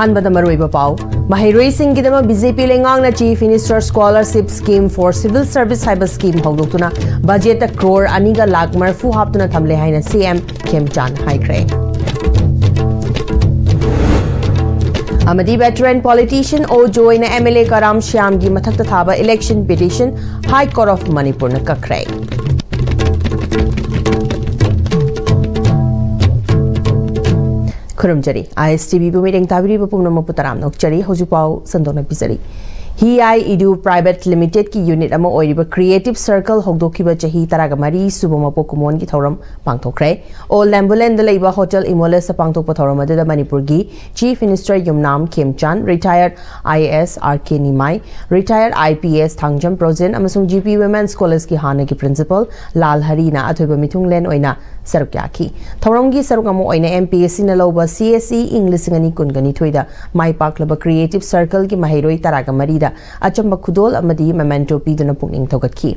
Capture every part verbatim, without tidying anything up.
ꯑꯍꯥꯟꯕꯗ ꯃꯔꯨꯑꯣꯏꯕ ꯄꯥꯎ꯫ ꯃꯍꯩꯔꯣꯏꯁꯤꯡꯒꯤꯗꯃꯛ ꯕꯤ ꯖꯦ ꯄꯤ ꯂꯩꯉꯥꯛꯅ Chief Minister Scholarship Scheme for Civil Service ꯍꯥꯏꯕ ꯁ꯭ꯀꯤꯝ ꯍꯧꯗꯣꯛꯇꯨꯅ ꯕꯖꯦꯠꯇ ꯀ꯭ꯔꯣꯔ ꯑꯅꯤꯒ ꯂꯥꯈ ꯃꯔꯤꯐꯨ ꯍꯥꯞꯇꯨꯅ ꯊꯝꯂꯦ ꯍꯥꯏꯅ ꯁꯤ ꯑꯦꯝ ꯈꯦꯝꯆꯥꯟ ꯍꯥꯏꯈ꯭ꯔꯦ꯫ ꯑꯃꯗꯤ veteran politician ꯑꯣ ꯖꯣꯏꯅ ꯑꯦꯝ ꯑꯦꯜ ꯑꯦ ꯀꯔꯥꯝ ꯁ꯭ꯌꯥꯝꯒꯤ ꯃꯊꯛꯇ ꯊꯥꯕ election petition High Court of Manipurꯅ ꯀꯛꯈ꯭ꯔꯦ꯫ ꯈꯨꯔꯨꯝꯖꯔꯤ꯫ ꯑꯥꯏ ꯑꯦꯁ ꯇꯤ ꯚꯤꯕꯨ ꯃꯤꯠꯌꯦꯡ ꯇꯥꯕꯤꯔꯤꯕ ꯄꯨꯝꯅꯃꯛꯄꯨ ꯇꯔꯥꯝꯅ ꯑꯣꯛꯆꯔꯤ꯫ ꯍꯧꯖꯤꯛ ꯄꯥꯎ ꯁꯟꯗꯣꯛꯅ ꯄꯤꯖꯔꯤ꯫ ꯍꯤ ꯑꯥꯏ ꯏꯗꯨ Private Limited ꯀꯤ unit ꯑꯃ ꯑꯣꯏꯔꯤꯕ Creative Circle ꯍꯧꯗꯣꯛꯈꯤꯕ ꯆꯍꯤ ꯇꯔꯥꯒ ꯃꯔꯤ ꯁꯨꯕ ꯃꯄꯣꯛ ꯀꯨꯝꯑꯣꯟꯒꯤ ꯊꯧꯔꯝ ꯄꯥꯡꯊꯣꯛꯈ꯭ꯔꯦ꯫ ꯑꯣꯜ ꯂꯦꯝꯕꯨꯂꯦꯟꯗ ꯂꯩꯕ ꯍꯣꯇꯦꯜ ꯏꯃꯣꯂꯦꯁꯇ ꯄꯥꯡꯊꯣꯛꯄ ꯊꯧꯔꯝ ꯑꯗꯨꯗ ꯃꯅꯤꯄꯨꯔꯒꯤ Chief Minister Yumnam ꯈꯦꯝꯆꯥꯟ, retired I A S R K Nimai, retired I P S Thangjam ꯄ꯭ꯔꯣꯖꯦꯟ ꯑꯃꯁꯨꯡ G P Women's College ꯀꯤ ꯍꯥꯟꯅꯒꯤ principal ꯂꯥꯜ ꯍꯔꯤꯅ ꯑꯊꯣꯏꯕ ꯃꯤꯊꯨꯡꯂꯦꯟ ꯑꯣꯏꯅ ꯁꯔꯨꯛ ꯌꯥꯈꯤ꯫ ꯊꯧꯔꯝꯒꯤ ꯁꯔꯨꯛ ꯑꯃ ꯑꯣꯏꯅ M P S C ꯅ ꯂꯧꯕ C S E ꯏꯪ ꯂꯤꯁꯤꯡ ꯑꯅꯤ ꯀꯨꯟꯒꯅꯤꯊꯣꯏꯗ ꯃꯥꯏ ꯄꯥꯛꯂꯕ Creative Circle ꯒꯤ ꯃꯍꯩꯔꯣꯏ ꯇꯔꯥꯒ ꯃꯔꯤꯗ ꯑꯆꯝꯕ ꯈꯨꯗꯣꯜ ꯑꯃꯗꯤ memento ꯄꯤꯗꯨꯅ ꯄꯨꯛꯅꯤꯡ ꯊꯧꯒꯠꯈꯤ꯫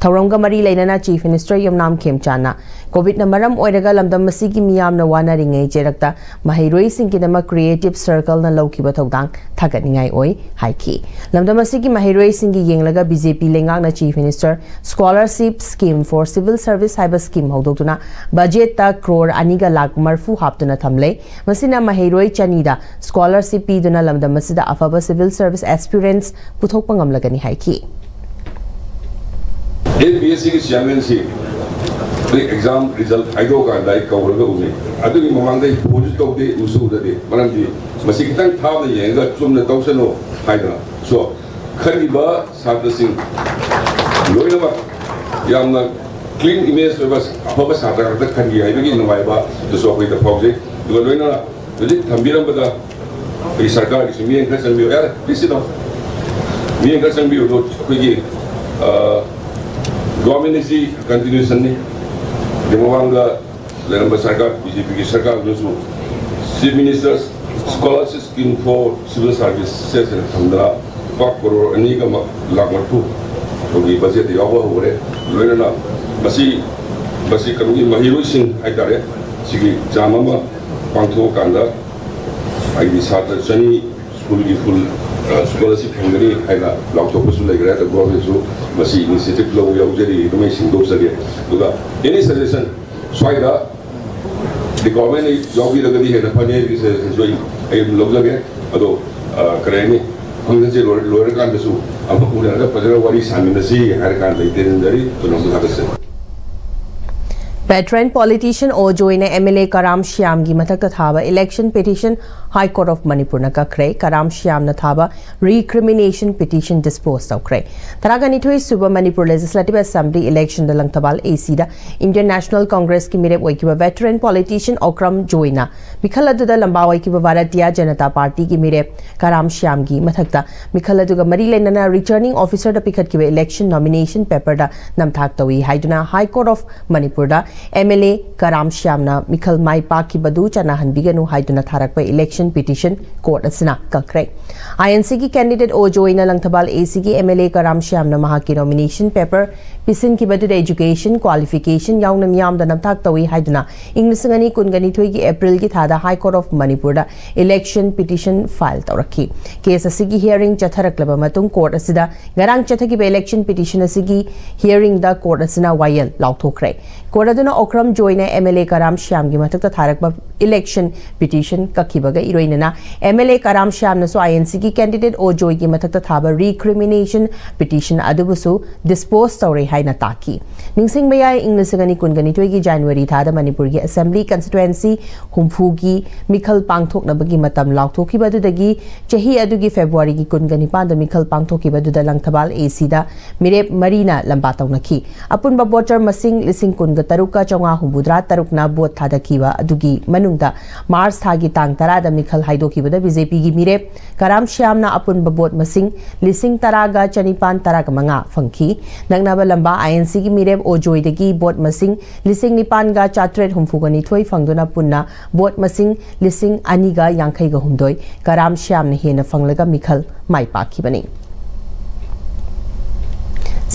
ꯊꯧꯔꯝꯒ ꯃꯔꯤ ꯂꯩꯅꯅ Chief Minister ꯌꯨꯝꯅꯥꯝ ꯈꯦꯝꯆꯥꯟꯅ ꯀꯣꯚꯤꯗꯅ ꯃꯔꯝ ꯑꯣꯏꯔꯒ ꯂꯝꯗꯝ ꯑꯁꯤꯒꯤ ꯃꯤꯌꯥꯝꯅ ꯋꯥꯅꯔꯤꯉꯩ ꯆꯩꯔꯛꯇ ꯃꯍꯩꯔꯣꯏꯁꯤꯡꯒꯤꯗꯃꯛ Creative Circle ꯅ ꯂꯧꯈꯤꯕ ꯊꯧꯗꯥꯡ ꯊꯥꯒꯠꯅꯤꯡꯉꯥꯏ ꯑꯣꯏ ꯍꯥꯏꯈꯤ꯫ ꯂꯝꯗꯝ ꯑꯁꯤꯒꯤ ꯃꯍꯩꯔꯣꯏꯁꯤꯡꯒꯤ ꯌꯦꯡꯂꯒ B J P ꯂꯩꯉꯥꯛꯅ Chief Minister Scholarship Scheme for Civil Service ꯍꯥꯏꯕ ꯁ꯭ꯀꯤꯝ ꯍꯧꯗꯣꯛꯇꯨꯅ ꯕꯖꯦꯠꯇ ꯀ꯭ꯔꯣꯔ ꯑꯅꯤꯒ ꯂꯥꯈ ꯃꯔꯤꯐꯨ ꯍꯥꯞꯇꯨꯅ ꯊꯝꯂꯦ꯫ ꯃꯁꯤꯅ ꯃꯍꯩꯔꯣꯏ ꯆꯅꯤꯗ scholarship ꯄꯤꯗꯨꯅ ꯂꯝꯗꯝ ꯑꯁꯤꯗ ꯑꯐꯕ civil service aspirants ꯄꯨꯊꯣꯛꯄ ꯉꯝꯂꯒꯅꯤ ꯍꯥꯏꯈꯤ꯫ ꯑꯦꯝ ꯄꯤ ꯑꯦꯁ ꯁꯤꯒꯤ ꯆꯤꯌꯥꯔꯃꯦꯟꯁꯤ ꯑꯩꯈꯣꯏ ꯑꯦꯛꯖꯥꯝ ꯔꯤꯖꯜ ꯍꯥꯏꯗꯣꯛꯑꯀꯥꯟꯗ ꯑꯩ ꯀꯧꯔꯒ ꯎꯅꯩ꯫ ꯑꯗꯨꯒꯤ ꯃꯃꯥꯡꯗ ꯑꯩ ꯐꯣꯟꯁꯨ ꯇꯧꯗꯦ, ꯎꯁꯨ ꯎꯅꯗꯦ꯫ ꯃꯔꯝꯗꯤ ꯃꯁꯤ ꯈꯤꯇꯪ ꯊꯥꯞꯅ ꯌꯦꯡꯉꯒ ꯆꯨꯝꯅ ꯇꯧꯁꯅꯨ ꯍꯥꯏꯗꯅ꯫ So, ꯈꯜꯂꯤꯕ ꯁꯥꯇ꯭ꯔꯁꯤꯡ ꯂꯣꯏꯅꯃꯛ ꯌꯥꯝꯅ clean image ꯑꯣꯏꯕ ꯑꯐꯕ ꯁꯥꯇ꯭ꯔ ꯉꯥꯛꯇ ꯈꯟꯈꯤ ꯍꯥꯏꯕꯒꯤ ꯅꯨꯡꯉꯥꯏꯕ ꯑꯗꯨꯁꯨ ꯑꯩꯈꯣꯏꯗ ꯐꯥꯎꯖꯩ꯫ ꯑꯗꯨꯒ ꯂꯣꯏꯅꯅ ꯍꯧꯖꯤꯛ ꯊꯝꯕꯤꯔꯝꯕꯗ ꯑꯩꯈꯣꯏꯒꯤ ꯁꯔꯀꯥꯔꯒꯤꯁꯨ ꯃꯤꯠꯌꯦꯡ ꯈꯔ ꯆꯪꯕꯤꯌꯨ꯫ ꯌꯥꯔꯦ, please sit down. ꯃꯤꯠꯌꯦꯡ ꯈꯔ ꯆꯪꯕꯤꯌꯨ꯫ ꯑꯗꯣ ꯑꯩꯈꯣꯏꯒꯤ, ꯑ, government ꯑꯁꯤ continuationꯅꯤ꯫ ꯑꯗꯩ ꯃꯃꯥꯡꯗ ꯂꯩꯔꯝꯕ ꯁꯔꯀꯥꯔ, B J P ꯒꯤ ꯁꯔꯀꯥꯔꯗꯨꯅꯁꯨ Chief Minister Scholarship Scheme for Civil Service ꯍꯥꯏꯅ ꯊꯝꯗꯅ ꯂꯨꯄꯥ ꯀꯔꯣꯔ ꯑꯅꯤꯒ ꯂꯥꯈ ꯃꯔꯤꯐꯨ ꯑꯩꯈꯣꯏꯒꯤ ꯕꯖꯦꯠꯇ ꯌꯥꯎꯕ ꯍꯧꯈꯔꯦ꯫ ꯂꯣꯏꯅꯅ ꯃꯁꯤ, ꯃꯁꯤ ꯀꯩꯅꯣꯒꯤ ꯃꯍꯩꯔꯣꯏꯁꯤꯡ ꯍꯥꯏꯇꯥꯔꯦ, ꯁꯤꯒꯤ ꯑꯦꯛꯖꯥꯝ ꯑꯃ ꯄꯥꯡꯊꯣꯛꯑꯀꯥꯟꯗ ꯍꯥꯏꯗꯤ ꯁꯥꯇ꯭ꯔ ꯆꯅꯤ ꯁ꯭ꯀꯨꯜꯒꯤ ꯐꯨꯜ ꯁ꯭ꯀꯣꯂꯔꯁꯤꯞ ꯐꯪꯒꯅꯤ ꯍꯥꯏꯅ ꯂꯥꯎꯊꯣꯛꯄꯁꯨ ꯂꯩꯈ꯭ꯔꯦ꯫ ꯑꯗꯣ ꯒꯣꯔꯃꯦꯟꯁꯨ ꯃꯁꯤ ꯏꯅꯤꯁꯤꯌꯦꯇꯤꯚ ꯂꯧꯕ ꯌꯥꯎꯖꯔꯤ ꯑꯗꯨꯃꯥꯏꯅ ꯁꯦꯡꯗꯣꯛꯆꯒꯦ꯫ ꯑꯗꯨꯒ ꯑꯦꯅꯤ ꯁꯖꯦꯁꯟ ꯁ꯭ꯋꯥꯏꯗ ꯗꯤꯄꯥꯔꯠꯃꯦꯟꯅ ꯌꯥꯎꯕꯤꯔꯒꯗꯤ ꯍꯦꯟꯅ ꯐꯅꯤ ꯍꯥꯏꯕꯒꯤ ꯁꯖꯦꯁꯟꯁꯨ ꯑꯩ ꯑꯩ ꯑꯗꯨꯝ ꯂꯧꯖꯒꯦ꯫ ꯑꯗꯣ ꯀꯔꯤ ꯍꯥꯏꯅꯤ, ꯐꯪꯁꯟꯁꯦ ꯂꯣꯏꯔꯀꯥꯟꯗꯁꯨ ꯑꯃꯨꯛ ꯎꯅꯔꯒ ꯐꯖꯅ ꯋꯥꯔꯤ ꯁꯥꯃꯤꯟꯅꯁꯤ ꯍꯥꯏꯔꯀꯥꯟꯗ ꯑꯩ ꯇꯦꯟꯖꯔꯤ꯫ ꯀꯩꯅꯣꯝꯇ ꯊꯥꯒꯠꯆꯔꯤ꯫ Veteran politician ꯑꯣ ꯖꯣꯏꯅ ꯑꯦꯝ ꯑꯦꯜ ꯑꯦ ꯀꯔꯥꯝ ꯁ꯭ꯌꯥꯝꯒꯤ ꯃꯊꯛꯇ ꯊꯥꯕ election petition High Court of Manipurꯅ ꯀꯛꯈ꯭ꯔꯦ꯫ ꯀꯔꯥꯝ ꯁ꯭ꯌꯥꯝꯅ ꯊꯥꯕ recrimination petition dispose ꯇꯧꯈ꯭ꯔꯦ꯫ ꯇꯔꯥꯒ ꯅꯤꯊꯣꯏ ꯁꯨꯕ Manipur Legislative Assembly electionꯗ Langthabal A Cꯗ Indian National Congressꯀꯤ ꯃꯤꯔꯦꯞ ꯑꯣꯏꯈꯤꯕ veteran politician ꯑꯣꯀ꯭ꯔꯝ ꯖꯣꯏꯅ ꯃꯤꯈꯜ ꯑꯗꯨꯗ ꯂꯝꯕꯥ ꯑꯣꯏꯈꯤꯕ ꯚꯥꯔꯇꯤꯌꯥ ꯖꯅꯇꯥ ꯄꯥꯔꯇꯤꯒꯤ ꯃꯤꯔꯦꯞ ꯀꯔꯥꯝ ꯁ꯭ꯌꯥꯝꯒꯤ ꯃꯊꯛꯇ ꯃꯤꯈꯜ ꯑꯗꯨꯒ ꯃꯔꯤ ꯂꯩꯅꯅ returning officerꯗ ꯄꯤꯈꯠꯈꯤꯕ election nomination paperꯗ ꯅꯝꯊꯥꯛ ꯇꯧꯏ ꯍꯥꯏꯗꯨꯅ High Court of ꯃꯅꯤꯄꯨꯔꯗ ꯑꯦꯝ ꯑꯦꯜ ꯑꯦ ꯀꯔꯥꯝ ꯁ꯭ꯌꯥꯝꯅ ꯃꯤꯈꯜ ꯃꯥꯏ ꯄꯥꯛꯈꯤꯕꯗꯨ ꯆꯠꯅꯍꯟꯕꯤꯒꯅꯨ ꯍꯥꯏꯗꯨꯅ ꯊꯥꯔꯛꯄ election petition court ꯑꯁꯤꯅ ꯀꯛꯈ꯭ꯔꯦ꯫ ꯑꯥꯏ ꯑꯦꯟ ꯁꯤꯒꯤ candidate ꯑꯣ ꯖꯣꯏꯅ ꯂꯪꯊꯕꯥꯜ A Cꯒꯤ ꯑꯦꯝ ꯑꯦꯜ ꯑꯦ ꯀꯔꯥꯝ ꯁ꯭ꯌꯥꯝꯅ ꯃꯍꯥꯛꯀꯤ nomination paper ꯄꯤꯁꯤꯟꯈꯤꯕꯗꯨꯗ education qualification ꯌꯥꯎꯅ ꯃꯤꯌꯥꯝꯗ ꯅꯝꯊꯥꯛ ꯇꯧꯏ ꯍꯥꯏꯗꯨꯅ ꯏꯪ ꯂꯤꯁꯤꯡ ꯑꯅꯤ ꯀꯨꯟꯒ ꯅꯤꯊꯣꯏꯒꯤ Aprilꯒꯤ ꯊꯥꯗ High Court of ꯃꯅꯤꯄꯨꯔꯗ election petition file ꯇꯧꯔꯛꯈꯤ꯫ Case ꯑꯁꯤꯒꯤ hearing ꯆꯠꯊꯔꯛꯂꯕ ꯃꯇꯨꯡ court ꯑꯁꯤꯗ ꯉꯔꯥꯡ ꯆꯠꯊꯈꯤꯕ election petition ꯑꯁꯤꯒꯤ hearingꯗ court ꯑꯁꯤꯅ ꯋꯥꯌꯦꯜ ꯂꯥꯎꯊꯣꯛꯈ꯭ꯔꯦ꯫ Court ꯑꯗꯨꯅ ꯑꯣꯀ꯭ꯔꯝ ꯖꯣꯏꯅ ꯑꯦꯝ ꯑꯦꯜ ꯑꯦ ꯀꯔꯥꯝ ꯁ꯭ꯌꯥꯝꯒꯤ ꯃꯊꯛꯇ ꯊꯥꯔꯛꯄ election petition ꯀꯛꯈꯤꯕꯒ ꯏꯔꯣꯏꯅꯅ ꯑꯦꯝ ꯑꯦꯜ ꯑꯦ ꯀꯔꯥꯝ ꯁ꯭ꯌꯥꯝꯅꯁꯨ ꯑꯥꯏ ꯑꯦꯟ ꯁꯤꯒꯤ candidate ꯑꯣ ꯖꯣꯏꯒꯤ ꯃꯊꯛꯇ ꯊꯥꯕ recrimination petition ꯑꯗꯨꯕꯨꯁꯨ dispose ꯇꯧꯔꯦ ꯍꯥꯏꯅ ꯇꯥꯛꯈꯤ꯫ ꯅꯤꯡꯁꯤꯡꯕ ꯌꯥꯏ, ꯏꯪ ꯂꯤꯁꯤꯡ ꯑꯅꯤ ꯀꯨꯟꯒ ꯅꯤꯊꯣꯏꯒꯤ January ꯊꯥꯗ ꯃꯅꯤꯄꯨꯔꯒꯤ assembly constituency ꯍꯨꯝꯐꯨꯒꯤ ꯃꯤꯈꯜ ꯄꯥꯡꯊꯣꯛꯅꯕꯒꯤ ꯃꯇꯝ ꯂꯥꯎꯊꯣꯛꯈꯤꯕ ꯑꯗꯨꯗꯒꯤ ꯆꯍꯤ ꯑꯗꯨꯒꯤ Februaryꯒꯤ ꯀꯨꯟꯒ ꯅꯤꯄꯥꯟꯗ ꯃꯤꯈꯜ ꯄꯥꯡꯊꯣꯛꯈꯤꯕ ꯑꯗꯨꯗ ꯂꯪꯊꯕꯥꯜ A Cꯗ ꯃꯤꯔꯦꯞ ꯃꯔꯤꯅ ꯂꯝꯕꯥ ꯇꯧꯅꯈꯤ꯫ ꯑꯄꯨꯟꯕ voter ꯃꯁꯤꯡ ꯂꯤꯁꯤꯡ ꯀꯨꯟꯒ ꯇꯔꯨꯛꯀ ꯆꯥꯝꯃꯉꯥ ꯍꯨꯝꯐꯨꯇꯔꯥ ꯇꯔꯨꯛꯅ vote ꯊꯥꯗꯈꯤꯕ ꯑꯗꯨꯒꯤ ꯃꯅꯨꯡꯗ March ꯊꯥꯒꯤ ꯇꯥꯡ ꯇꯔꯥꯗ ꯃꯤꯈꯜ ꯍꯥꯏꯗꯣꯛꯈꯤꯕꯗ BJPꯒꯤ ꯃꯤꯔꯦꯞ ꯀꯔꯥꯝ ꯁ꯭ꯌꯥꯝꯅ ꯑꯄꯨꯟꯕ vote ꯃꯁꯤꯡ ꯂꯤꯁꯤꯡ ꯇꯔꯥꯒ ꯆꯅꯤꯄꯥꯟ ꯇꯔꯥꯒ ꯃꯉꯥ ꯐꯪꯈꯤ꯫ ꯅꯛꯅꯕ ꯂꯝꯕꯥ INCꯒꯤ ꯃꯤꯔꯦꯞ ꯑꯣ ꯖꯣꯏꯗꯒꯤ vote ꯃꯁꯤꯡ ꯂꯤꯁꯤꯡ ꯅꯤꯄꯥꯟꯒ ꯆꯥꯇ꯭ꯔꯦꯠ ꯍꯨꯝꯐꯨꯒ ꯅꯤꯊꯣꯏ ꯐꯪꯗꯨꯅ ꯄꯨꯟꯅ vote ꯃꯁꯤꯡ ꯂꯤꯁꯤꯡ ꯑꯅꯤꯒ ꯌꯥꯡꯈꯩꯒ ꯍꯨꯝꯗꯣꯏ ꯀꯔꯥꯝ ꯁ꯭ꯌꯥꯝꯅ ꯍꯦꯟꯅ ꯐꯪꯂꯒ ꯃꯤꯈꯜ ꯃꯥꯏ ꯄꯥꯛꯈꯤꯕꯅꯤ꯫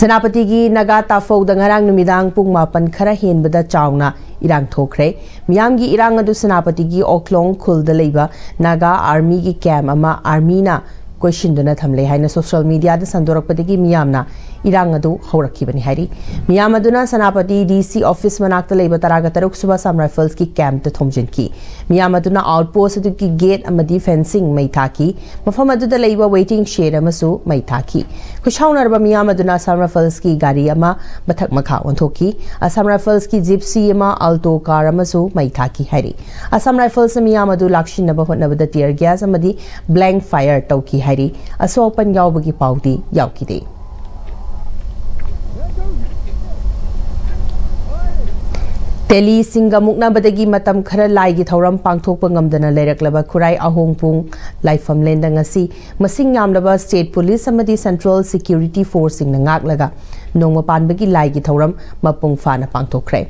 ꯁꯦꯅꯥꯄꯇꯤꯒꯤ ꯅꯥꯒꯥ ꯇꯥꯐꯧꯗ ꯉꯔꯥꯡ ꯅꯨꯃꯤꯗꯥꯡ ꯄꯨꯡ ꯃꯥꯄꯟ ꯈꯔ ꯍꯦꯟꯕꯗ ꯆꯥꯎꯅ ꯏꯔꯥꯡ ꯊꯣꯛꯈ꯭ꯔꯦ꯫ ꯃꯤꯌꯥꯝꯒꯤ ꯏꯔꯥꯡ ꯑꯗꯨ ꯁꯦꯅꯥꯄꯇꯤꯒꯤ ꯑꯣꯛꯂꯣꯡ ꯈꯨꯜꯗ ꯂꯩꯕ ꯅꯥꯒꯥ ꯑꯥꯔꯃꯤꯒꯤ ꯀꯦꯝꯞ ꯑꯃ ꯑꯥꯔꯃꯤꯅ ꯀꯣꯏꯁꯤꯟꯗꯨꯅ ꯊꯝꯂꯦ ꯍꯥꯏꯅ ꯁꯣꯁꯤꯌꯦꯜ ꯃꯤꯗꯤꯌꯥꯗ ꯁꯟꯗꯣꯔꯛꯄꯗꯒꯤ ꯃꯤꯌꯥꯝꯅ ꯏꯔꯥꯡ ꯑꯗꯨ ꯍꯧꯔꯛꯈꯤꯕꯅꯤ ꯍꯥꯏꯔꯤ꯫ ꯃꯤꯌꯥꯝ ꯑꯗꯨꯅ ꯁꯦꯅꯥꯄꯇꯤ ꯗꯤ ꯁꯤ ꯑꯣꯐꯤꯁ ꯃꯅꯥꯛꯇ ꯂꯩꯕ ꯇꯔꯥꯒ ꯇꯔꯨꯛ ꯁꯨꯕ ꯑꯁꯥꯝ ꯔꯥꯏꯐꯜꯁꯀꯤ ꯀꯦꯝꯞꯇ ꯊꯣꯝꯖꯤꯟꯈꯤ꯫ ꯃꯤꯌꯥꯝ ꯑꯗꯨꯅ ꯑꯥꯎꯠꯄꯣꯁ꯭ꯠ ꯑꯗꯨꯒꯤ ꯒꯦꯠ ꯑꯃꯗꯤ ꯐꯦꯟꯁꯤꯡ ꯃꯩ ꯊꯥꯈꯤ꯫ ꯃꯐꯝ ꯑꯗꯨꯗ ꯂꯩꯕ ꯋꯦꯇꯤꯡ ꯁꯦꯗ ꯑꯃꯁꯨ ꯃꯩ ꯊꯥꯈꯤ꯫ ꯈꯨꯠꯁꯥꯎꯅꯔꯕ ꯃꯤꯌꯥꯝ ꯑꯗꯨꯅ ꯑꯁꯥꯝ ꯔꯥꯏꯐꯜꯁꯀꯤ ꯒꯥꯔꯤ ꯑꯃ ꯃꯊꯛ ꯃꯈꯥ ꯑꯣꯟꯊꯣꯛꯈꯤ꯫ ꯑꯁꯥꯝ ꯔꯥꯏꯐꯜꯁꯀꯤ ꯖꯤꯞꯁꯤ ꯑꯃ, ꯑꯜꯇꯣ ꯀꯥꯔ ꯑꯃꯁꯨ ꯃꯩ ꯊꯥꯈꯤ ꯍꯥꯏꯔꯤ꯫ ꯑꯁꯥꯝ ꯔꯥꯏꯐꯜꯁꯅ ꯃꯤꯌꯥꯝ ꯑꯗꯨ ꯂꯥꯛꯁꯤꯟꯅꯕ ꯍꯣꯠꯅꯕꯗ ꯇꯤꯌꯔ ꯒ꯭ꯌꯥꯁ ꯑꯃꯗꯤ ꯕ꯭ꯂꯦꯡꯛ ꯐꯥꯌꯔ ꯇꯧꯈꯤ ꯍꯥꯏꯔꯤ꯫ ꯑꯁꯣꯛ ꯑꯄꯟ ꯌꯥꯎꯕꯒꯤ ꯄꯥꯎꯗꯤ ꯌꯥꯎꯈꯤꯗꯦ꯫ ꯇꯦꯂꯤꯁꯤꯡꯒ ꯃꯨꯛꯅꯕꯗꯒꯤ ꯃꯇꯝ ꯈꯔ ꯂꯥꯏꯒꯤ ꯊꯧꯔꯝ ꯄꯥꯡꯊꯣꯛꯄ ꯉꯝꯗꯅ ꯂꯩꯔꯛꯂꯕ ꯈꯨꯔꯥꯏ ꯑꯍꯣꯡꯄꯨꯡ ꯂꯥꯏꯐꯝꯂꯦꯟꯗ ꯉꯁꯤ ꯃꯁꯤꯡ ꯌꯥꯝꯂꯕ ꯁ꯭ꯇꯦꯠ ꯄꯨꯂꯤꯁ ꯑꯃꯗꯤ ꯁꯦꯟꯇ꯭ꯔꯦꯜ ꯁꯦꯀ꯭ꯌꯨꯔꯤꯇꯤ ꯐꯣꯔꯁꯁꯤꯡꯅ ꯉꯥꯛꯂꯒ ꯅꯣꯡꯃ ꯄꯥꯟꯕꯒꯤ ꯂꯥꯏꯒꯤ ꯊꯧꯔꯝ ꯃꯄꯨꯡ ꯐꯥꯅ ꯄꯥꯡꯊꯣꯛꯈ꯭ꯔꯦ꯫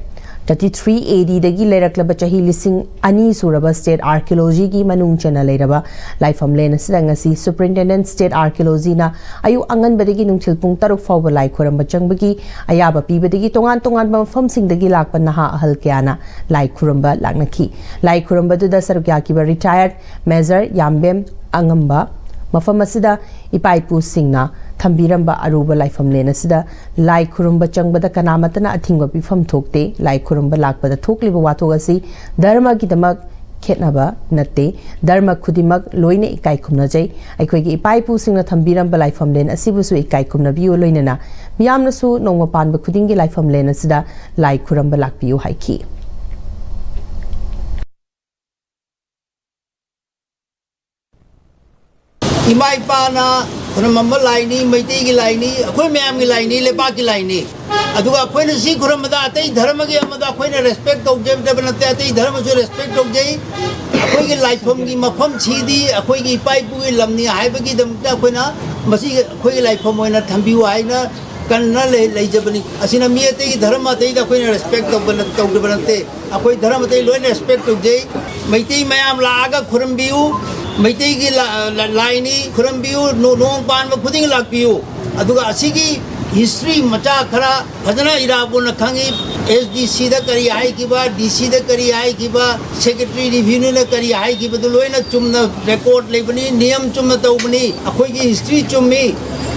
ꯊꯥꯔꯇꯤ ꯊ꯭ꯔꯤ ꯑꯦ ꯗꯤꯗꯒꯤ ꯂꯩꯔꯛꯂꯕ ꯆꯍꯤ ꯂꯤꯁꯤꯡ ꯑꯅꯤ ꯁꯨꯔꯕ ꯁ꯭ꯇꯦꯠ ꯑꯥꯔꯀꯤꯑꯣꯂꯣꯖꯤꯒꯤ ꯃꯅꯨꯡ ꯆꯟꯅ ꯂꯩꯔꯕ ꯂꯥꯏꯐꯝꯂꯦꯟ ꯑꯁꯤꯗ ꯉꯁꯤ ꯁꯨꯄꯔꯤꯟꯇꯦꯟꯗꯦꯟꯠ ꯁ꯭ꯇꯦꯠ ꯑꯥꯔꯀꯤꯑꯣꯂꯣꯖꯤꯅ ꯑꯌꯨꯛ ꯑꯉꯟꯕꯗꯒꯤ ꯅꯨꯡꯊꯤꯜ ꯄꯨꯡ ꯇꯔꯨꯛ ꯐꯥꯎꯕ ꯂꯥꯏ ꯈꯨꯔꯝꯕ ꯆꯪꯕꯒꯤ ꯑꯌꯥꯕ ꯄꯤꯕꯗꯒꯤ ꯇꯣꯉꯥꯟ ꯇꯣꯉꯥꯟꯕ ꯃꯐꯝꯁꯤꯡꯗꯒꯤ ꯂꯥꯛꯄ ꯅꯍꯥ ꯑꯍꯜ ꯀꯌꯥꯅ ꯂꯥꯏ ꯈꯨꯔꯨꯝꯕ ꯂꯥꯛꯅꯈꯤ꯫ ꯂꯥꯏ ꯈꯨꯔꯨꯝꯕꯗꯨꯗ ꯁꯔꯨꯛ ꯌꯥꯈꯤꯕ ꯔꯤꯇꯥꯌꯔꯠ ꯃꯦꯖꯔ ꯌꯥꯝꯕꯦꯝ ꯑꯉꯝꯕ ꯃꯐꯝ ꯑꯁꯤꯗ ꯏꯄꯥ ꯏꯄꯨꯁꯤꯡꯅ ꯊꯝꯕꯤꯔꯝꯕ ꯑꯔꯨꯕ ꯂꯥꯏꯐꯝꯂꯦꯟ ꯑꯁꯤꯗ ꯂꯥꯏ ꯈꯨꯔꯨꯝꯕ ꯆꯪꯕꯗ ꯀꯅꯥꯃꯠꯇꯅ ꯑꯊꯤꯡꯕ ꯄꯤꯐꯝ ꯊꯣꯛꯇꯦ꯫ ꯂꯥꯏ ꯈꯨꯔꯨꯝꯕ ꯂꯥꯛꯄꯗ ꯊꯣꯛꯂꯤꯕ ꯋꯥꯊꯣꯛ ꯑꯁꯤ ꯙꯔꯃꯒꯤꯗꯃꯛ ꯈꯦꯠꯅꯕ ꯅꯠꯇꯦ꯫ ꯙꯔꯃ ꯈꯨꯗꯤꯡꯃꯛ ꯂꯣꯏꯅ ꯏꯀꯥꯏ ꯈꯨꯝꯅꯖꯩ꯫ ꯑꯩꯈꯣꯏꯒꯤ ꯏꯄꯥ ꯏꯄꯨꯁꯤꯡꯅ ꯊꯝꯕꯤꯔꯝꯕ ꯂꯥꯏꯐꯝꯂꯦꯟ ꯑꯁꯤꯕꯨꯁꯨ ꯏꯀꯥꯏ ꯈꯨꯝꯅꯕꯤꯌꯨ, ꯂꯣꯏꯅꯅ ꯃꯤꯌꯥꯝꯅꯁꯨ ꯅꯣꯡꯃ ꯄꯥꯟꯕ ꯈꯨꯗꯤꯡꯒꯤ ꯂꯥꯏꯐꯝꯂꯦꯟ ꯑꯁꯤꯗ ꯂꯥꯏ ꯈꯨꯔꯝꯕ ꯂꯥꯛꯄꯤꯌꯨ ꯍꯥꯏꯈꯤ꯫ ꯏꯃꯥ ꯏꯄꯥꯅ ꯈꯨꯔꯨꯝꯃꯝꯕ ꯂꯥꯏꯅꯤ, ꯃꯩꯇꯩꯒꯤ ꯂꯥꯏꯅꯤ, ꯑꯩꯈꯣꯏ ꯃꯌꯥꯝꯒꯤ ꯂꯥꯏꯅꯤ, ꯂꯩꯕꯥꯛꯀꯤ ꯂꯥꯏꯅꯤ꯫ ꯑꯗꯨꯒ ꯑꯩꯈꯣꯏꯅ ꯁꯤ ꯈꯨꯔꯨꯝꯕꯗ ꯑꯇꯩ ꯙꯔꯃꯒꯤ ꯑꯃꯗ ꯑꯩꯈꯣꯏꯅ ꯔꯦꯁꯄꯦꯛ ꯇꯧꯖꯗꯕ ꯅꯠꯇꯦ, ꯑꯇꯩ ꯙꯔꯃꯁꯨ ꯔꯦꯁꯄꯦꯛ ꯇꯧꯖꯩ꯫ ꯑꯩꯈꯣꯏꯒꯤ ꯂꯥꯏꯐꯝꯒꯤ ꯃꯐꯝꯁꯤꯗꯤ ꯑꯩꯈꯣꯏꯒꯤ ꯏꯄꯥ ꯏꯄꯨꯒꯤ ꯂꯝꯅꯤ ꯍꯥꯏꯕꯒꯤꯗꯃꯛꯇ ꯑꯩꯈꯣꯏꯅ ꯃꯁꯤ ꯑꯩꯈꯣꯏꯒꯤ ꯂꯥꯏꯐꯝ ꯑꯣꯏꯅ ꯊꯝꯕꯤꯌꯨ ꯍꯥꯏꯅ ꯀꯟꯅ ꯂꯩ-, ꯂꯩꯖꯕꯅꯤ꯫ ꯑꯁꯤꯅ ꯃꯤ ꯑꯇꯩꯒꯤ ꯙꯔꯃ ꯑꯇꯩꯗ ꯑꯩꯈꯣꯏꯅ ꯔꯦꯁꯄꯦꯛ ꯇꯧꯕ ꯅꯠ-, ꯇꯧꯗꯕ ꯅꯠꯇꯦ꯫ ꯑꯩꯈꯣꯏ ꯙꯔꯃ ꯑꯇꯩ ꯂꯣꯏꯅ ꯔꯦꯁꯄꯦꯛ ꯇꯧꯖꯩ꯫ ꯃꯩꯇꯩ ꯃꯌꯥꯝ ꯂꯥꯛꯑꯒ ꯈꯨꯔꯨꯝꯕꯤꯌꯨ꯫ ꯃꯩꯇꯩꯒꯤ ꯂꯥ-, ꯂꯥ-, ꯂꯥꯏꯅꯤ, ꯈꯨꯔꯨꯝꯕꯤꯌꯨ꯫ ꯅꯣ-, ꯅꯣꯡ ꯄꯥꯟꯕ ꯈꯨꯗꯤꯡ ꯂꯥꯛꯄꯤꯌꯨ꯫ ꯑꯗꯨꯒ ꯑꯁꯤꯒꯤ ꯍꯤꯁꯇ꯭ꯔꯤ ꯃꯆꯥ ꯈꯔ ꯐꯖꯅ ꯏꯔꯥꯕꯣꯠꯅ ꯈꯪꯉꯤ꯫ ꯑꯦꯁ ꯗꯤ ꯁꯤꯗ ꯀꯔꯤ ꯍꯥꯏꯈꯤꯕ, ꯗꯤ ꯁꯤꯗ ꯀꯔꯤ ꯍꯥꯏꯈꯤꯕ, ꯁꯦꯀ꯭ꯔꯦꯇꯔꯤ ꯔꯤꯚꯤꯅ꯭ꯌꯨꯅ ꯀꯔꯤ ꯍꯥꯏꯈꯤꯕꯗꯨ ꯂꯣꯏꯅ ꯆꯨꯝꯅ ꯔꯦꯀꯣꯔꯗ ꯂꯩꯕꯅꯤ, ꯅꯤꯌꯝ ꯆꯨꯝꯅ ꯇꯧꯕꯅꯤ꯫ ꯑꯩꯈꯣꯏꯒꯤ ꯍꯤꯁꯇ꯭ꯔꯤ ꯆꯨꯝꯃꯤ,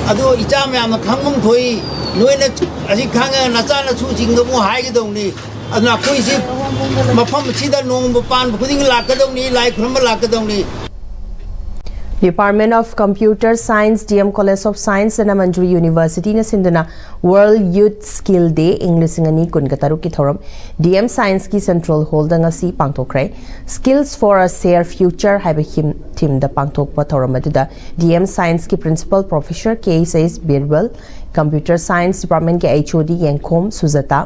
ꯑꯗꯨ ꯏꯆꯥ ꯃꯌꯥꯝꯅ ꯈꯪꯐꯝ ꯊꯣꯛꯏ꯫ ꯅꯣꯏꯅ ꯑꯁꯤ ꯈꯪꯉꯒ ꯅꯆꯥ ꯅꯁꯨꯁꯤꯡꯗ ꯑꯃꯨꯛ ꯍꯥꯏꯒꯗꯧꯅꯤ꯫ ꯑꯗꯨꯅ ꯑꯩꯈꯣꯏꯁꯤ ꯃꯐꯝ ꯑꯁꯤꯗ ꯅꯣꯡꯃ ꯄꯥꯟꯕ ꯈꯨꯗꯤꯡꯒꯤ ꯂꯥꯛꯀꯗꯧꯅꯤ, ꯂꯥꯏ ꯈꯨꯔꯨꯝꯕ ꯂꯥꯛꯀꯗꯧꯅꯤ꯫ Department of Computer Science, D M College of Science, Dhanamanjuri Universityꯅ ꯁꯤꯟꯗꯨꯅ World Youth Skill Day ꯏꯪ ꯂꯤꯁꯤꯡ ꯑꯅꯤ ꯀꯨꯟꯒ ꯇꯔꯨꯛꯀꯤ ꯊꯧꯔꯝ D M Scienceꯀꯤ Central Hallꯗ ꯉꯁꯤ ꯄꯥꯡꯊꯣꯛꯈ꯭ꯔꯦ꯫ Skills for a Share Future ꯍꯥꯏꯕ ꯍꯤꯝ ꯊꯤꯝꯗ ꯄꯥꯡꯊꯣꯛꯄ ꯊꯧꯔꯝ ꯑꯗꯨꯗ D M Scienceꯀꯤ Principal Professor K Saish Birbal, Computer Science Departmentꯀꯤ H O D ꯌꯦꯡꯈꯣꯝ ꯁꯨꯖꯇꯥ,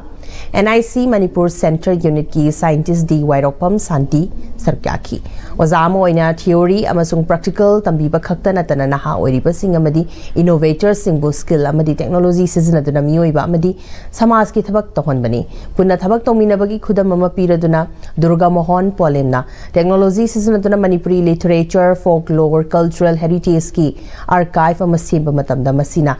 N I C Manipur Center Unitꯀꯤ Scientist D ꯋꯥꯏꯔꯣꯛꯄꯝ ꯁꯥꯟꯇꯤ ꯁꯔꯨꯛ ꯌꯥꯈꯤ꯫ ꯑꯣꯖꯥ ꯑꯃ ꯑꯣꯏꯅ theory ꯑꯃꯁꯨꯡ practical ꯇꯝꯕꯤꯕ ꯈꯛꯇ ꯅꯠꯇꯅ ꯅꯍꯥ ꯑꯣꯏꯔꯤꯕꯁꯤꯡ ꯑꯃꯗꯤ innovatorꯁꯤꯡꯕꯨ skill ꯑꯃꯗꯤ technology ꯁꯤꯖꯤꯟꯅꯗꯨꯅ ꯃꯤꯑꯣꯏꯕ ꯑꯃꯗꯤ ꯁꯃꯥꯖꯀꯤ ꯊꯕꯛ ꯇꯧꯍꯟꯕꯅꯤ꯫ ꯄꯨꯟꯅ ꯊꯕꯛ ꯇꯧꯃꯤꯟꯅꯕꯒꯤ ꯈꯨꯗꯝ ꯑꯃ ꯄꯤꯔꯗꯨꯅ ꯗꯨꯔꯒꯥ ꯃꯣꯍꯟ ꯄꯣꯂꯦꯝꯅ technology ꯁꯤꯖꯤꯟꯅꯗꯨꯅ Manipuri literature, folklore, cultural heritageꯀꯤ archive ꯑꯃ ꯁꯦꯝꯕ ꯃꯇꯝꯗ ꯃꯁꯤꯅ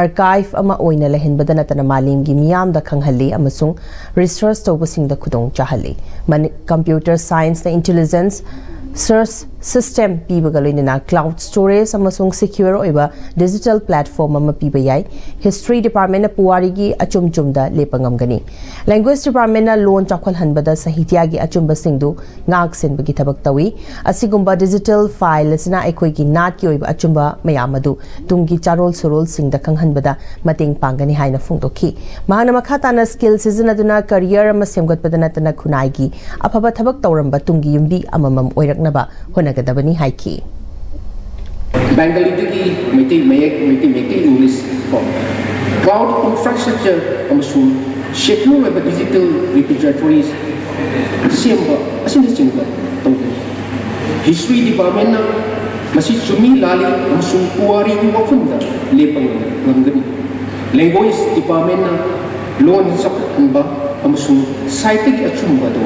archive ꯑꯃ ꯑꯣꯏꯅ ꯂꯩꯍꯟꯕꯗ ꯅꯠꯇꯅ ꯃꯥꯂꯦꯝꯒꯤ ꯃꯤꯌꯥꯝꯗ ꯈꯪꯍꯜꯂꯤ ꯑꯃꯁꯨꯡ research ꯇꯧꯕꯁꯤꯡꯗ ꯈꯨꯗꯣꯡ ꯆꯥꯍꯜꯂꯤ꯫ ꯃꯅꯤ-, computer scienceꯅ intelligence, search system ꯄꯤꯕꯒ ꯂꯣꯏꯅꯅ cloud storage ꯑꯃꯁꯨꯡ secure ꯑꯣꯏꯕ digital platform ꯑꯃ ꯄꯤꯕ ꯌꯥꯏ꯫ History Departmentꯅ ꯄꯨꯋꯥꯔꯤꯒꯤ ꯑꯆꯨꯝ ꯆꯨꯝꯗ ꯂꯦꯞꯄ ꯉꯝꯒꯅꯤ꯫ Language Departmentꯅ ꯂꯣꯟ ꯆꯥꯎꯈꯠꯍꯟꯕꯗ ꯁꯥꯍꯤꯇ꯭ꯌꯒꯤ ꯑꯆꯨꯝꯕꯁꯤꯡꯗꯨ ꯉꯥꯛ ꯁꯦꯟꯕꯒꯤ ꯊꯕꯛ ꯇꯧꯏ꯫ ꯑꯁꯤꯒꯨꯝꯕ digital file ꯑꯁꯤꯅ ꯑꯩꯈꯣꯏꯒꯤ ꯅꯥꯠꯀꯤ ꯑꯣꯏꯕ ꯑꯆꯨꯝꯕ ꯃꯌꯥꯝ ꯑꯗꯨ ꯇꯨꯡꯒꯤ ꯆꯥꯔꯣꯜ ꯁꯨꯔꯣꯜꯁꯤꯡꯗ ꯈꯪꯍꯟꯕꯗ ꯃꯇꯦꯡ ꯄꯥꯡꯒꯅꯤ ꯍꯥꯏꯅ ꯐꯣꯡꯗꯣꯛꯈꯤ꯫ ꯃꯍꯥꯛꯅ ꯃꯈꯥ ꯇꯥꯅ skill ꯁꯤꯖꯤꯟꯅꯗꯨꯅ career ꯑꯃ ꯁꯦꯝꯒꯠꯄꯗ ꯅꯠꯇꯅ ꯈꯨꯟꯅꯥꯏꯒꯤ ꯑꯐꯕ ꯊꯕꯛ ꯇꯧꯔꯝꯕ ꯇꯨꯡꯒꯤ ꯌꯨꯝꯕꯤ ꯑꯃꯃꯝ ꯑꯣꯏꯔꯛꯅꯕ ꯍꯣꯠꯅꯒꯗꯕꯅꯤ ꯍꯥꯏꯈꯤ꯫ ꯕꯦꯡꯒꯂꯤꯗꯒꯤ ꯃꯩꯇꯩ ꯃꯌꯦꯛ, ꯃꯩꯇꯩ ꯃꯌꯦꯛꯇꯒꯤ ꯏꯪꯂꯤꯁ ꯀꯣ, cloud infrastructure ꯑꯃꯁꯨꯡ secure ꯑꯣꯏꯕ digital repositories ꯁꯦꯝꯕ ꯑꯁꯤꯅꯆꯤꯡꯕ ꯇꯧꯒꯅꯤ꯫ History Departmentꯅ ꯃꯁꯤ ꯆꯨꯝꯃꯤ ꯂꯥꯜꯂꯤ ꯑꯃꯁꯨꯡ ꯄꯨꯋꯥꯔꯤꯒꯤ ꯋꯥꯐꯝꯗ ꯂꯦꯞꯄ ꯉꯝꯒꯅꯤ꯫ Language Departmentꯅ ꯂꯣꯟ ꯆꯥꯎꯈꯠꯍꯟꯕ ꯑꯃꯁꯨꯡ ꯁꯥꯍꯤꯇ꯭ꯌꯒꯤ ꯑꯆꯨꯝꯕ ꯑꯗꯨ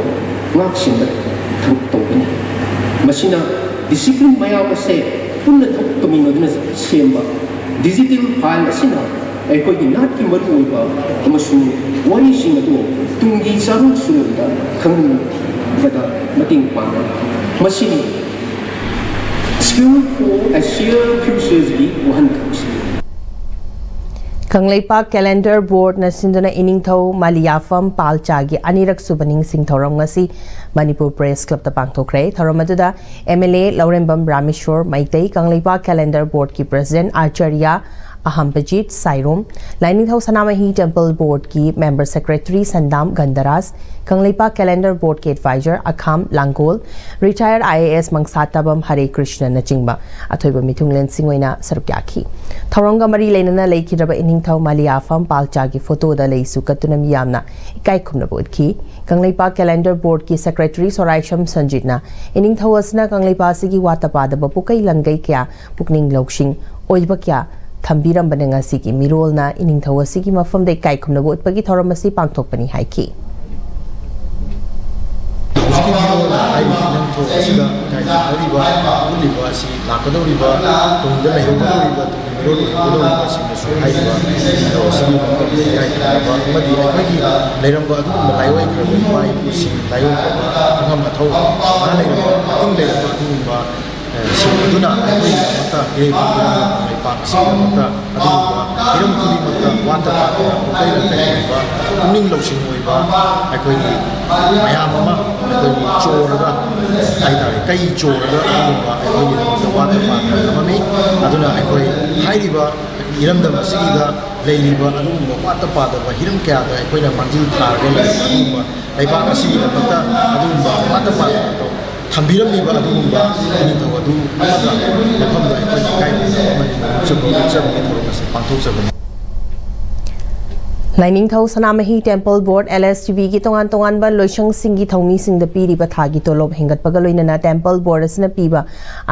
ꯉꯥꯛꯁꯦꯟꯕ ꯊꯕꯛ ꯇꯧꯒꯅꯤ꯫ ꯃꯁꯤꯅ discipline ꯃꯌꯥꯝ ꯑꯁꯦ ꯄꯨꯟꯅ ꯊꯕꯛ ꯇꯧꯃꯤꯟꯅꯗꯨꯅ ꯁꯦꯝꯕ digital file ꯑꯁꯤꯅ ꯑꯩꯈꯣꯏꯒꯤ ꯅꯥꯠꯀꯤ ꯃꯔꯨꯑꯣꯏꯕ ꯑꯃꯁꯨꯡ ꯋꯥꯔꯤꯁꯤꯡ ꯑꯗꯨ ꯇꯨꯡꯒꯤ ꯆꯥꯔꯣꯟꯁꯨꯔꯣꯟꯗ ꯈꯪꯍꯟꯕꯗ ꯃꯇꯦꯡ ꯄꯥꯡꯕ꯫ ꯃꯁꯤꯅꯤ School for a Shared Futureꯁꯒꯤ ꯋꯥꯍꯟꯊꯣꯛꯁꯤ꯫ ꯀꯪꯂꯩꯄꯥꯛ ꯀꯦꯂꯦꯟꯗꯔ ꯕꯣꯔꯗꯅ ꯁꯤꯟꯗꯨꯅ ꯏꯅꯤꯡꯊꯧ ꯃꯥꯂꯤꯌꯥꯐꯝ ꯄꯥꯜꯆꯥꯒꯤ ꯑꯅꯤꯔꯛ ꯁꯨꯕ ꯅꯤꯡꯁꯤꯡ ꯊꯧꯔꯝ ꯉꯁꯤ ꯃꯅꯤꯄꯨꯔ ꯄ꯭ꯔꯦꯁ ꯀ꯭ꯂꯕꯇ ꯄꯥꯡꯊꯣꯛꯈ꯭ꯔꯦ꯫ ꯊꯧꯔꯝ ꯑꯗꯨꯗ M L A Laurembam Rameshwor Meitei, Kangleipak calendar ꯕꯣꯔꯗꯀꯤ ꯄ꯭ꯔꯁꯤꯗꯦꯟꯠ ꯑꯥꯆꯥꯔꯌ ꯑꯍꯝꯕꯖꯤꯠ ꯁꯥꯏꯔꯣꯝ, ꯂꯥꯏꯅꯤꯡꯊꯧ ꯁꯅꯥꯃꯍꯤ ꯇꯦꯝꯄꯜ ꯕꯣꯔꯗꯀꯤ member secretary Sandam Gandharaj, Kangleipak calendar ꯕꯣꯔꯗꯀꯤ advisor Akham Langol, retired I A S Mangsatabam Hare ꯀ꯭ꯔꯤꯁꯅꯅꯆꯤꯡꯕ ꯑꯊꯣꯏꯕ ꯃꯤꯊꯨꯡꯂꯦꯟꯁꯤꯡ ꯑꯣꯏꯅ ꯁꯔꯨꯛ ꯌꯥꯈꯤ꯫ ꯊꯧꯔꯝꯒ ꯃꯔꯤ ꯂꯩꯅꯅ ꯂꯩꯈꯤꯗ꯭ꯔꯕ ꯏꯅꯤꯡꯊꯧ ꯃꯥꯂꯤꯌꯥꯐꯝ ꯄꯥꯜꯆꯥꯒꯤ ꯐꯣꯇꯣꯗ ꯂꯩꯁꯨ ꯀꯠꯇꯨꯅ ꯃꯤꯌꯥꯝꯅ ꯏꯀꯥꯏ ꯈꯨꯝꯅꯕ ꯎꯠꯈꯤ꯫ ꯀꯪꯂꯩꯄꯥꯛ ꯀꯦꯂꯦꯟꯗꯔ ꯕꯣꯔꯗꯀꯤ ꯁꯦꯀ꯭ꯔꯦꯇꯔꯤ ꯁꯣꯔꯥꯏꯁꯝ ꯁꯟꯖꯤꯠꯅ ꯏꯅꯤꯡꯊꯧ ꯑꯁꯤꯅ ꯀꯪꯂꯩꯄꯥꯛ ꯑꯁꯤꯒꯤ ꯋꯥꯠꯇ ꯄꯥꯗꯕ ꯄꯨꯀꯩ ꯂꯪꯒꯩ ꯀꯌꯥ, ꯄꯨꯛꯅꯤꯡ ꯂꯧꯁꯤꯡ ꯑꯣꯏꯕ ꯀꯌꯥ ꯊꯝꯕꯤꯔꯝꯕꯅ ꯉꯁꯤꯒꯤ ꯃꯤꯔꯣꯜꯅ ꯏꯅꯤꯡꯊꯧ ꯑꯁꯤꯒꯤ ꯃꯐꯝꯗ ꯏꯀꯥꯏ ꯈꯨꯝꯅꯕ ꯎꯠꯄꯒꯤ ꯊꯧꯔꯝ ꯑꯁꯤ ꯄꯥꯡꯊꯣꯛꯄꯅꯤ ꯍꯥꯏꯈꯤ꯫ ꯍꯧꯖꯤꯛꯀꯤ ꯃꯤꯔꯣꯜꯅ ꯍꯥꯏꯔꯤꯕ ꯏꯅꯤꯡꯊꯧ ꯑꯁꯤꯗ ꯏꯀꯥꯏ ꯈꯨꯝꯅꯔꯤꯕ, ꯎꯠꯂꯤꯕ ꯑꯁꯤ ꯂꯥꯛꯀꯗꯧꯔꯤꯕ, ꯇꯨꯡꯗ ꯂꯩꯍꯧꯒꯗꯧꯔꯤꯕ, ꯇꯨꯡꯒꯤ ꯃꯤꯔꯣꯜ ꯑꯣꯏꯍꯧꯒꯗꯧꯔꯤꯕꯁꯤꯡꯅꯁꯨ ꯍꯥꯏꯔꯤꯕ ꯏꯅꯤꯡꯊꯧ ꯑꯁꯤꯒꯤ ꯃꯐꯝꯗ ꯏꯀꯥꯏ ꯈꯨꯝꯅꯕ ꯑꯃꯗꯤ ꯑꯩꯈꯣꯏꯒꯤ ꯂꯩꯔꯝꯕ ꯑꯗꯨꯒꯨꯝꯕ ꯂꯥꯏꯑꯣꯏꯈ꯭ꯔꯕ ꯏꯄꯥ ꯏꯄꯨꯁꯤꯡ, ꯂꯥꯏꯑꯣꯏꯈ꯭ꯔꯕ ꯑꯉꯝ ꯑꯊꯧ ꯃꯍꯥ ꯂꯩꯔꯝꯕ, ꯃꯇꯨꯡ ꯂꯩꯔꯝꯕ ꯑꯗꯨꯒꯨꯝꯕ ꯁꯤꯡ ꯑꯗꯨꯅ ꯑꯩꯈꯣꯏꯒꯤꯗꯃꯛꯇ, ꯏꯔꯩꯕꯥꯛ ꯏꯔꯝꯗꯝ ꯂꯩꯄꯥꯛ ꯑꯁꯤꯒꯤꯗꯃꯛꯇ ꯑꯗꯨꯒꯨꯝꯕ ꯍꯤꯔꯝ ꯈꯨꯗꯤꯡꯃꯛꯇ ꯋꯥꯠꯇ ꯄꯥꯗꯅ ꯄꯨꯡꯀꯩ ꯂꯪꯀꯩ ꯑꯣꯏꯕ, ꯄꯨꯛꯅꯤꯡ ꯂꯧꯁꯤꯡ ꯑꯣꯏꯕ ꯑꯩꯈꯣꯏꯒꯤ ꯃꯌꯥꯝ ꯑꯃ ꯑꯩꯈꯣꯏꯒꯤ ꯆꯣꯔꯒ ꯍꯥꯏꯇꯥꯔꯦ, ꯀꯩ ꯆꯣꯔꯒ ꯑꯗꯨꯒꯨꯝꯕ ꯑꯩꯈꯣꯏꯒꯤꯗꯃꯛꯇ ꯋꯥꯠꯇ ꯄꯥꯗꯅ ꯊꯝꯃꯝꯃꯤ꯫ ꯑꯗꯨꯅ ꯑꯩꯈꯣꯏ ꯍꯥꯏꯔꯤꯕ ꯏꯔꯝꯗꯝ ꯑꯁꯤꯒꯤꯗ ꯂꯩꯔꯤꯕ ꯑꯗꯨꯒꯨꯝꯕ ꯋꯥꯠꯇ ꯄꯥꯗꯕ ꯍꯤꯔꯝ ꯀꯌꯥꯗ ꯑꯩꯈꯣꯏꯅ ꯃꯥꯡꯖꯤꯜ ꯊꯥꯔꯒ ꯂꯩꯔꯤꯕ ꯑꯗꯨꯒꯨꯝꯕ ꯂꯩꯕꯥꯛ ꯑꯁꯤꯒꯤꯗꯃꯛꯇ ꯑꯗꯨꯒꯨꯝꯕ ꯋꯥꯠꯇ ꯄꯥꯗꯕ ꯊꯝꯕꯤꯔꯝꯂꯤꯕ ꯑꯗꯨꯒꯨꯝꯕ ꯏꯅꯤꯡꯊꯧ ꯑꯗꯨ ꯑꯃꯒ ꯃꯐꯝꯗ ꯑꯩꯈꯣꯏꯅ ꯏꯀꯥꯏ ꯈꯨꯝꯅꯕ ꯑꯃꯗꯤ ꯅꯣꯡꯆꯨꯞ ꯅꯣꯛꯆꯕꯒꯤ ꯊꯧꯔꯝ ꯑꯁꯤ ꯄꯥꯡꯊꯣꯛꯆꯕꯅꯤ꯫ ꯂꯥꯏꯅꯤꯡꯊꯧ ꯁꯅꯥꯃꯍꯤ ꯇꯦꯝꯄꯜ ꯕꯣꯔꯗ, LSTB, ꯒꯤ ꯇꯣꯉꯥꯟ ꯇꯣꯉꯥꯟꯕ ꯂꯣꯏꯁꯪꯁꯤꯡꯒꯤ ꯊꯧꯃꯤꯁꯤꯡꯗ ꯄꯤꯔꯤꯕ ꯊꯥꯒꯤ ꯇꯣꯂꯣꯞ ꯍꯦꯟꯒꯠꯄꯒ ꯂꯣꯏꯅꯅ ꯇꯦꯝꯄꯜ ꯕꯣꯔꯗ ꯑꯁꯤꯅ ꯄꯤꯕ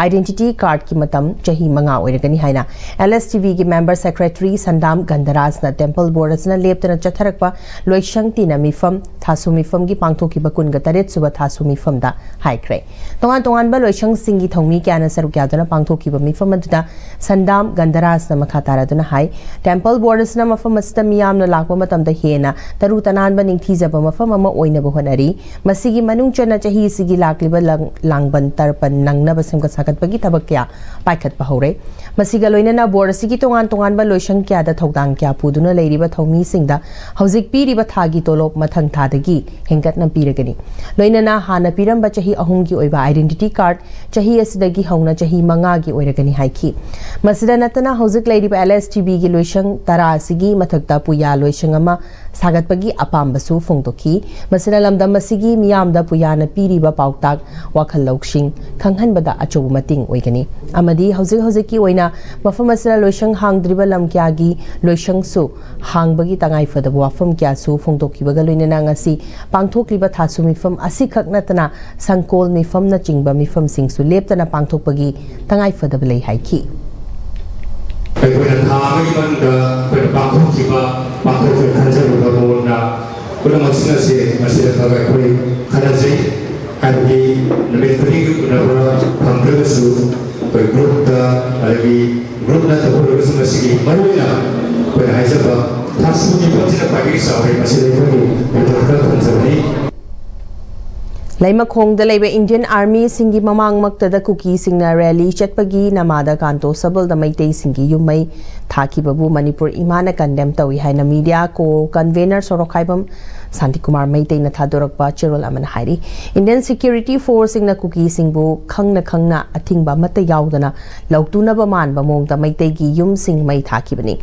identity card ꯀꯤ ꯃꯇꯝ ꯆꯍꯤ ꯃꯉꯥ ꯑꯣꯏꯔꯒꯅꯤ ꯍꯥꯏꯅ LSTB ꯒꯤ member secretary ꯁꯟꯗꯥꯝ ꯒꯟꯙꯔꯥꯖꯅ ꯇꯦꯝꯄꯜ ꯕꯣꯔꯗ ꯑꯁꯤꯅ ꯂꯦꯞꯇꯅ ꯆꯠꯊꯔꯛꯄ ꯂꯣꯏꯁꯪ ꯇꯤꯟꯅ ꯃꯤꯐꯝ, ꯊꯥꯁꯨ ꯃꯤꯐꯝꯒꯤ ꯄꯥꯡꯊꯣꯛꯈꯤꯕ ꯀꯨꯟꯒ ꯇꯔꯦꯠ ꯁꯨꯕ ꯊꯥꯁꯨ ꯃꯤꯐꯝꯗ ꯍꯥꯏꯈ꯭ꯔꯦ꯫ ꯇꯣꯉꯥꯟ ꯇꯣꯉꯥꯟꯕ ꯂꯣꯏꯁꯪꯁꯤꯡꯒꯤ ꯊꯧꯃꯤ ꯀꯌꯥꯅ ꯁꯔꯨꯛ ꯌꯥꯗꯨꯅ ꯄꯥꯡꯊꯣꯛꯈꯤꯕ ꯃꯤꯐꯝ ꯑꯗꯨꯗ ꯁꯟꯗꯥꯝ ꯒꯟꯙꯔꯥꯖꯅ ꯃꯈꯥ ꯇꯥꯔꯗꯨꯅ ꯍꯥꯏ, ꯇꯦꯝꯄꯜ ꯕꯣꯔꯗ ꯑꯁꯤꯅ ꯃꯐꯝ ꯑꯁꯤꯗ ꯃꯤꯌꯥꯝꯅ ꯂꯥꯛꯄ ꯃꯇꯝꯗ ꯍꯦꯟꯅ ꯇꯔꯨ ꯇꯅꯥꯟꯕ ꯅꯤꯡꯊꯤꯖꯕ ꯃꯐꯝ ꯑꯃ ꯑꯣꯏꯅꯕ ꯍꯣꯠꯅꯔꯤ꯫ ꯃꯁꯤꯒꯤ ꯃꯅꯨꯡ ꯆꯟꯅ ꯆꯍꯤ ꯑꯁꯤꯒꯤ ꯂꯥꯛꯂꯤꯕ ꯂꯥꯡ-, ꯂꯥꯡꯕꯟ ꯇꯔꯄꯟ ꯅꯪꯅꯕ ꯁꯦꯝꯒꯠ ꯁꯥꯒꯠꯄꯒꯤ ꯊꯕꯛ ꯀꯌꯥ ꯄꯥꯏꯈꯠꯄ ꯍꯧꯔꯦ꯫ ꯃꯁꯤꯒ ꯂꯣꯏꯅꯅ ꯕꯣꯔꯗ ꯑꯁꯤꯒꯤ ꯇꯣꯉꯥꯟ ꯇꯣꯉꯥꯟꯕ ꯂꯣꯏꯁꯪ ꯀꯌꯥꯗ ꯊꯧꯗꯥꯡ ꯀꯌꯥ ꯄꯨꯗꯨꯅ ꯂꯩꯔꯤꯕ ꯊꯧꯃꯤꯁꯤꯡꯗ ꯍꯧꯖꯤꯛ ꯄꯤꯔꯤꯕ ꯊꯥꯒꯤ ꯇꯣꯂꯣꯞ ꯃꯊꯪ ꯊꯥꯗꯒꯤ ꯍꯦꯟꯒꯠꯅ ꯄꯤꯔꯒꯅꯤ꯫ ꯂꯣꯏꯅꯅ ꯍꯥꯟꯅ ꯄꯤꯔꯝꯕ ꯆꯍꯤ ꯑꯍꯨꯝꯒꯤ ꯑꯣꯏꯕ identity card ꯆꯍꯤ ꯑꯁꯤꯗꯒꯤ ꯍꯧꯅ ꯆꯍꯤ ꯃꯉꯥꯒꯤ ꯑꯣꯏꯔꯒꯅꯤ ꯍꯥꯏꯈꯤ꯫ ꯃꯁꯤꯗ ꯅꯠꯇꯅ ꯍꯧꯖꯤꯛ ꯂꯩꯔꯤꯕ LSTB ꯒꯤ ꯂꯣꯏꯁꯪ ꯇꯔꯥ ꯑꯁꯤꯒꯤ ꯃꯊꯛꯇ ꯄꯨꯌꯥ ꯂꯣꯏꯁꯪ ꯑꯃ ꯁꯥꯒꯠꯄꯒꯤ ꯑꯄꯥꯝꯕꯁꯨ ꯐꯣꯡꯗꯣꯛꯈꯤ꯫ ꯃꯁꯤꯅ ꯂꯝꯗꯝ ꯑꯁꯤꯒꯤ ꯃꯤꯌꯥꯝꯗ ꯄꯨꯌꯥꯅ ꯄꯤꯔꯤꯕ ꯄꯥꯎꯇꯥꯛ, ꯋꯥꯈꯜ ꯂꯧꯁꯤꯡ ꯈꯪꯍꯟꯕꯗ ꯑꯆꯧꯕ ꯃꯇꯦꯡ ꯑꯣꯏꯒꯅꯤ ꯑꯃꯗꯤ ꯍꯧꯖꯤꯛ ꯍꯧꯖꯤꯛꯀꯤ ꯑꯣꯏꯅ ꯃꯐꯝ ꯑꯁꯤꯗ ꯂꯣꯏꯁꯪ ꯍꯥꯡꯗ꯭ꯔꯤꯕ ꯂꯝ ꯀꯌꯥꯒꯤ ꯂꯣꯏꯁꯪꯁꯨ ꯍꯥꯡꯕꯒꯤ ꯇꯉꯥꯏꯐꯗꯕ ꯋꯥꯐꯝ ꯀꯌꯥꯁꯨ ꯐꯣꯡꯗꯣꯛꯈꯤꯕꯒ ꯂꯣꯏꯅꯅ ꯉꯁꯤ ꯄꯥꯡꯊꯣꯛꯂꯤꯕ ꯊꯥꯁꯨ ꯃꯤꯐꯝ ꯑꯁꯤꯈꯛ ꯅꯠꯇꯅ ꯁꯪꯀꯣꯜ ꯃꯤꯐꯝꯅꯆꯤꯡꯕ ꯃꯤꯐꯝꯁꯤꯡꯁꯨ ꯂꯦꯞꯇꯅ ꯄꯥꯡꯊꯣꯛꯄꯒꯤ ꯇꯉꯥꯏꯐꯗꯕ ꯂꯩ ꯍꯥꯏꯈꯤ꯫ ꯑꯩꯈꯣꯏꯅ ꯊꯥ ꯑꯃꯒꯤ ꯃꯅꯨꯡꯗ ꯑꯩꯈꯣꯏꯅ ꯄꯥꯡꯊꯣꯛꯈꯤꯕ, ꯄꯥꯡꯊꯣꯛꯀꯦ ꯈꯟꯖꯔꯤꯕ ꯃꯑꯣꯡꯗ ꯄꯨꯝꯅꯃꯛꯁꯤꯡ ꯑꯁꯤ ꯃꯁꯤꯗ ꯊꯕꯛ ꯑꯩꯈꯣꯏ ꯈꯟꯅꯖꯩ꯫ ꯍꯥꯏꯕꯗꯤ ꯅꯨꯃꯤꯠ ꯈꯨꯗꯤꯡꯒꯤ ꯎꯅꯕ ꯐꯪꯗ꯭ꯔꯒꯁꯨ ꯑꯩꯈꯣꯏ ꯒ꯭ꯔꯨꯞꯇ, ꯑꯗꯒꯤ ꯒ꯭ꯔꯨꯞ ꯅꯠꯇꯕ ꯑꯣꯏꯔꯒꯁꯨ ꯃꯁꯤꯒꯤ ꯃꯔꯨꯑꯣꯏꯅ ꯑꯩꯈꯣꯏꯅ ꯍꯥꯏꯖꯕ ꯊꯥꯁꯨ ꯃꯤꯐꯝꯁꯤꯅ ꯈ꯭ꯋꯥꯏꯗꯒꯤ ꯆꯥꯎꯔꯦ꯫ ꯃꯁꯤꯗ ꯑꯩꯈꯣꯏꯒꯤ ꯃꯇꯝ ꯈꯔ ꯊꯝꯖꯕꯅꯤ꯫ ꯂꯩꯃꯈꯣꯡꯗ ꯂꯩꯕ Indian Army ꯁꯤꯡꯒꯤ ꯃꯃꯥꯡꯃꯛꯇꯗ ꯀꯨꯀꯤꯁꯤꯡꯅ rally ꯆꯠꯄꯒꯤ ꯅꯃꯥꯗ ꯀꯥꯟꯇꯣ ꯁꯕꯜꯗ ꯃꯩꯇꯩꯁꯤꯡꯒꯤ ꯌꯨꯝ ꯃꯩ ꯊꯥꯈꯤꯕꯕꯨ ꯃꯅꯤꯄꯨꯔ ꯏꯃꯥꯅ condemn ꯇꯧꯏ ꯍꯥꯏꯅ media co-convener ꯁꯣꯔꯣꯛꯈꯥꯏꯕꯝ ꯁꯥꯟꯇꯤꯀꯨꯃꯥꯔ ꯃꯩꯇꯩꯅ ꯊꯥꯗꯣꯔꯛꯄ ꯆꯦꯔꯣꯜ ꯑꯃꯅ ꯍꯥꯏꯔꯤ꯫ Indian security force ꯁꯤꯡꯅ ꯀꯨꯀꯤꯁꯤꯡꯕꯨ ꯈꯪꯅ ꯈꯪꯅ ꯑꯊꯤꯡꯕ ꯑꯃꯠꯇ ꯌꯥꯎꯗꯅ ꯂꯧꯇꯨꯅꯕ ꯃꯥꯟꯕ ꯃꯑꯣꯡꯗ ꯃꯩꯇꯩꯒꯤ ꯌꯨꯝꯁꯤꯡ ꯃꯩ ꯊꯥꯈꯤꯕꯅꯤ꯫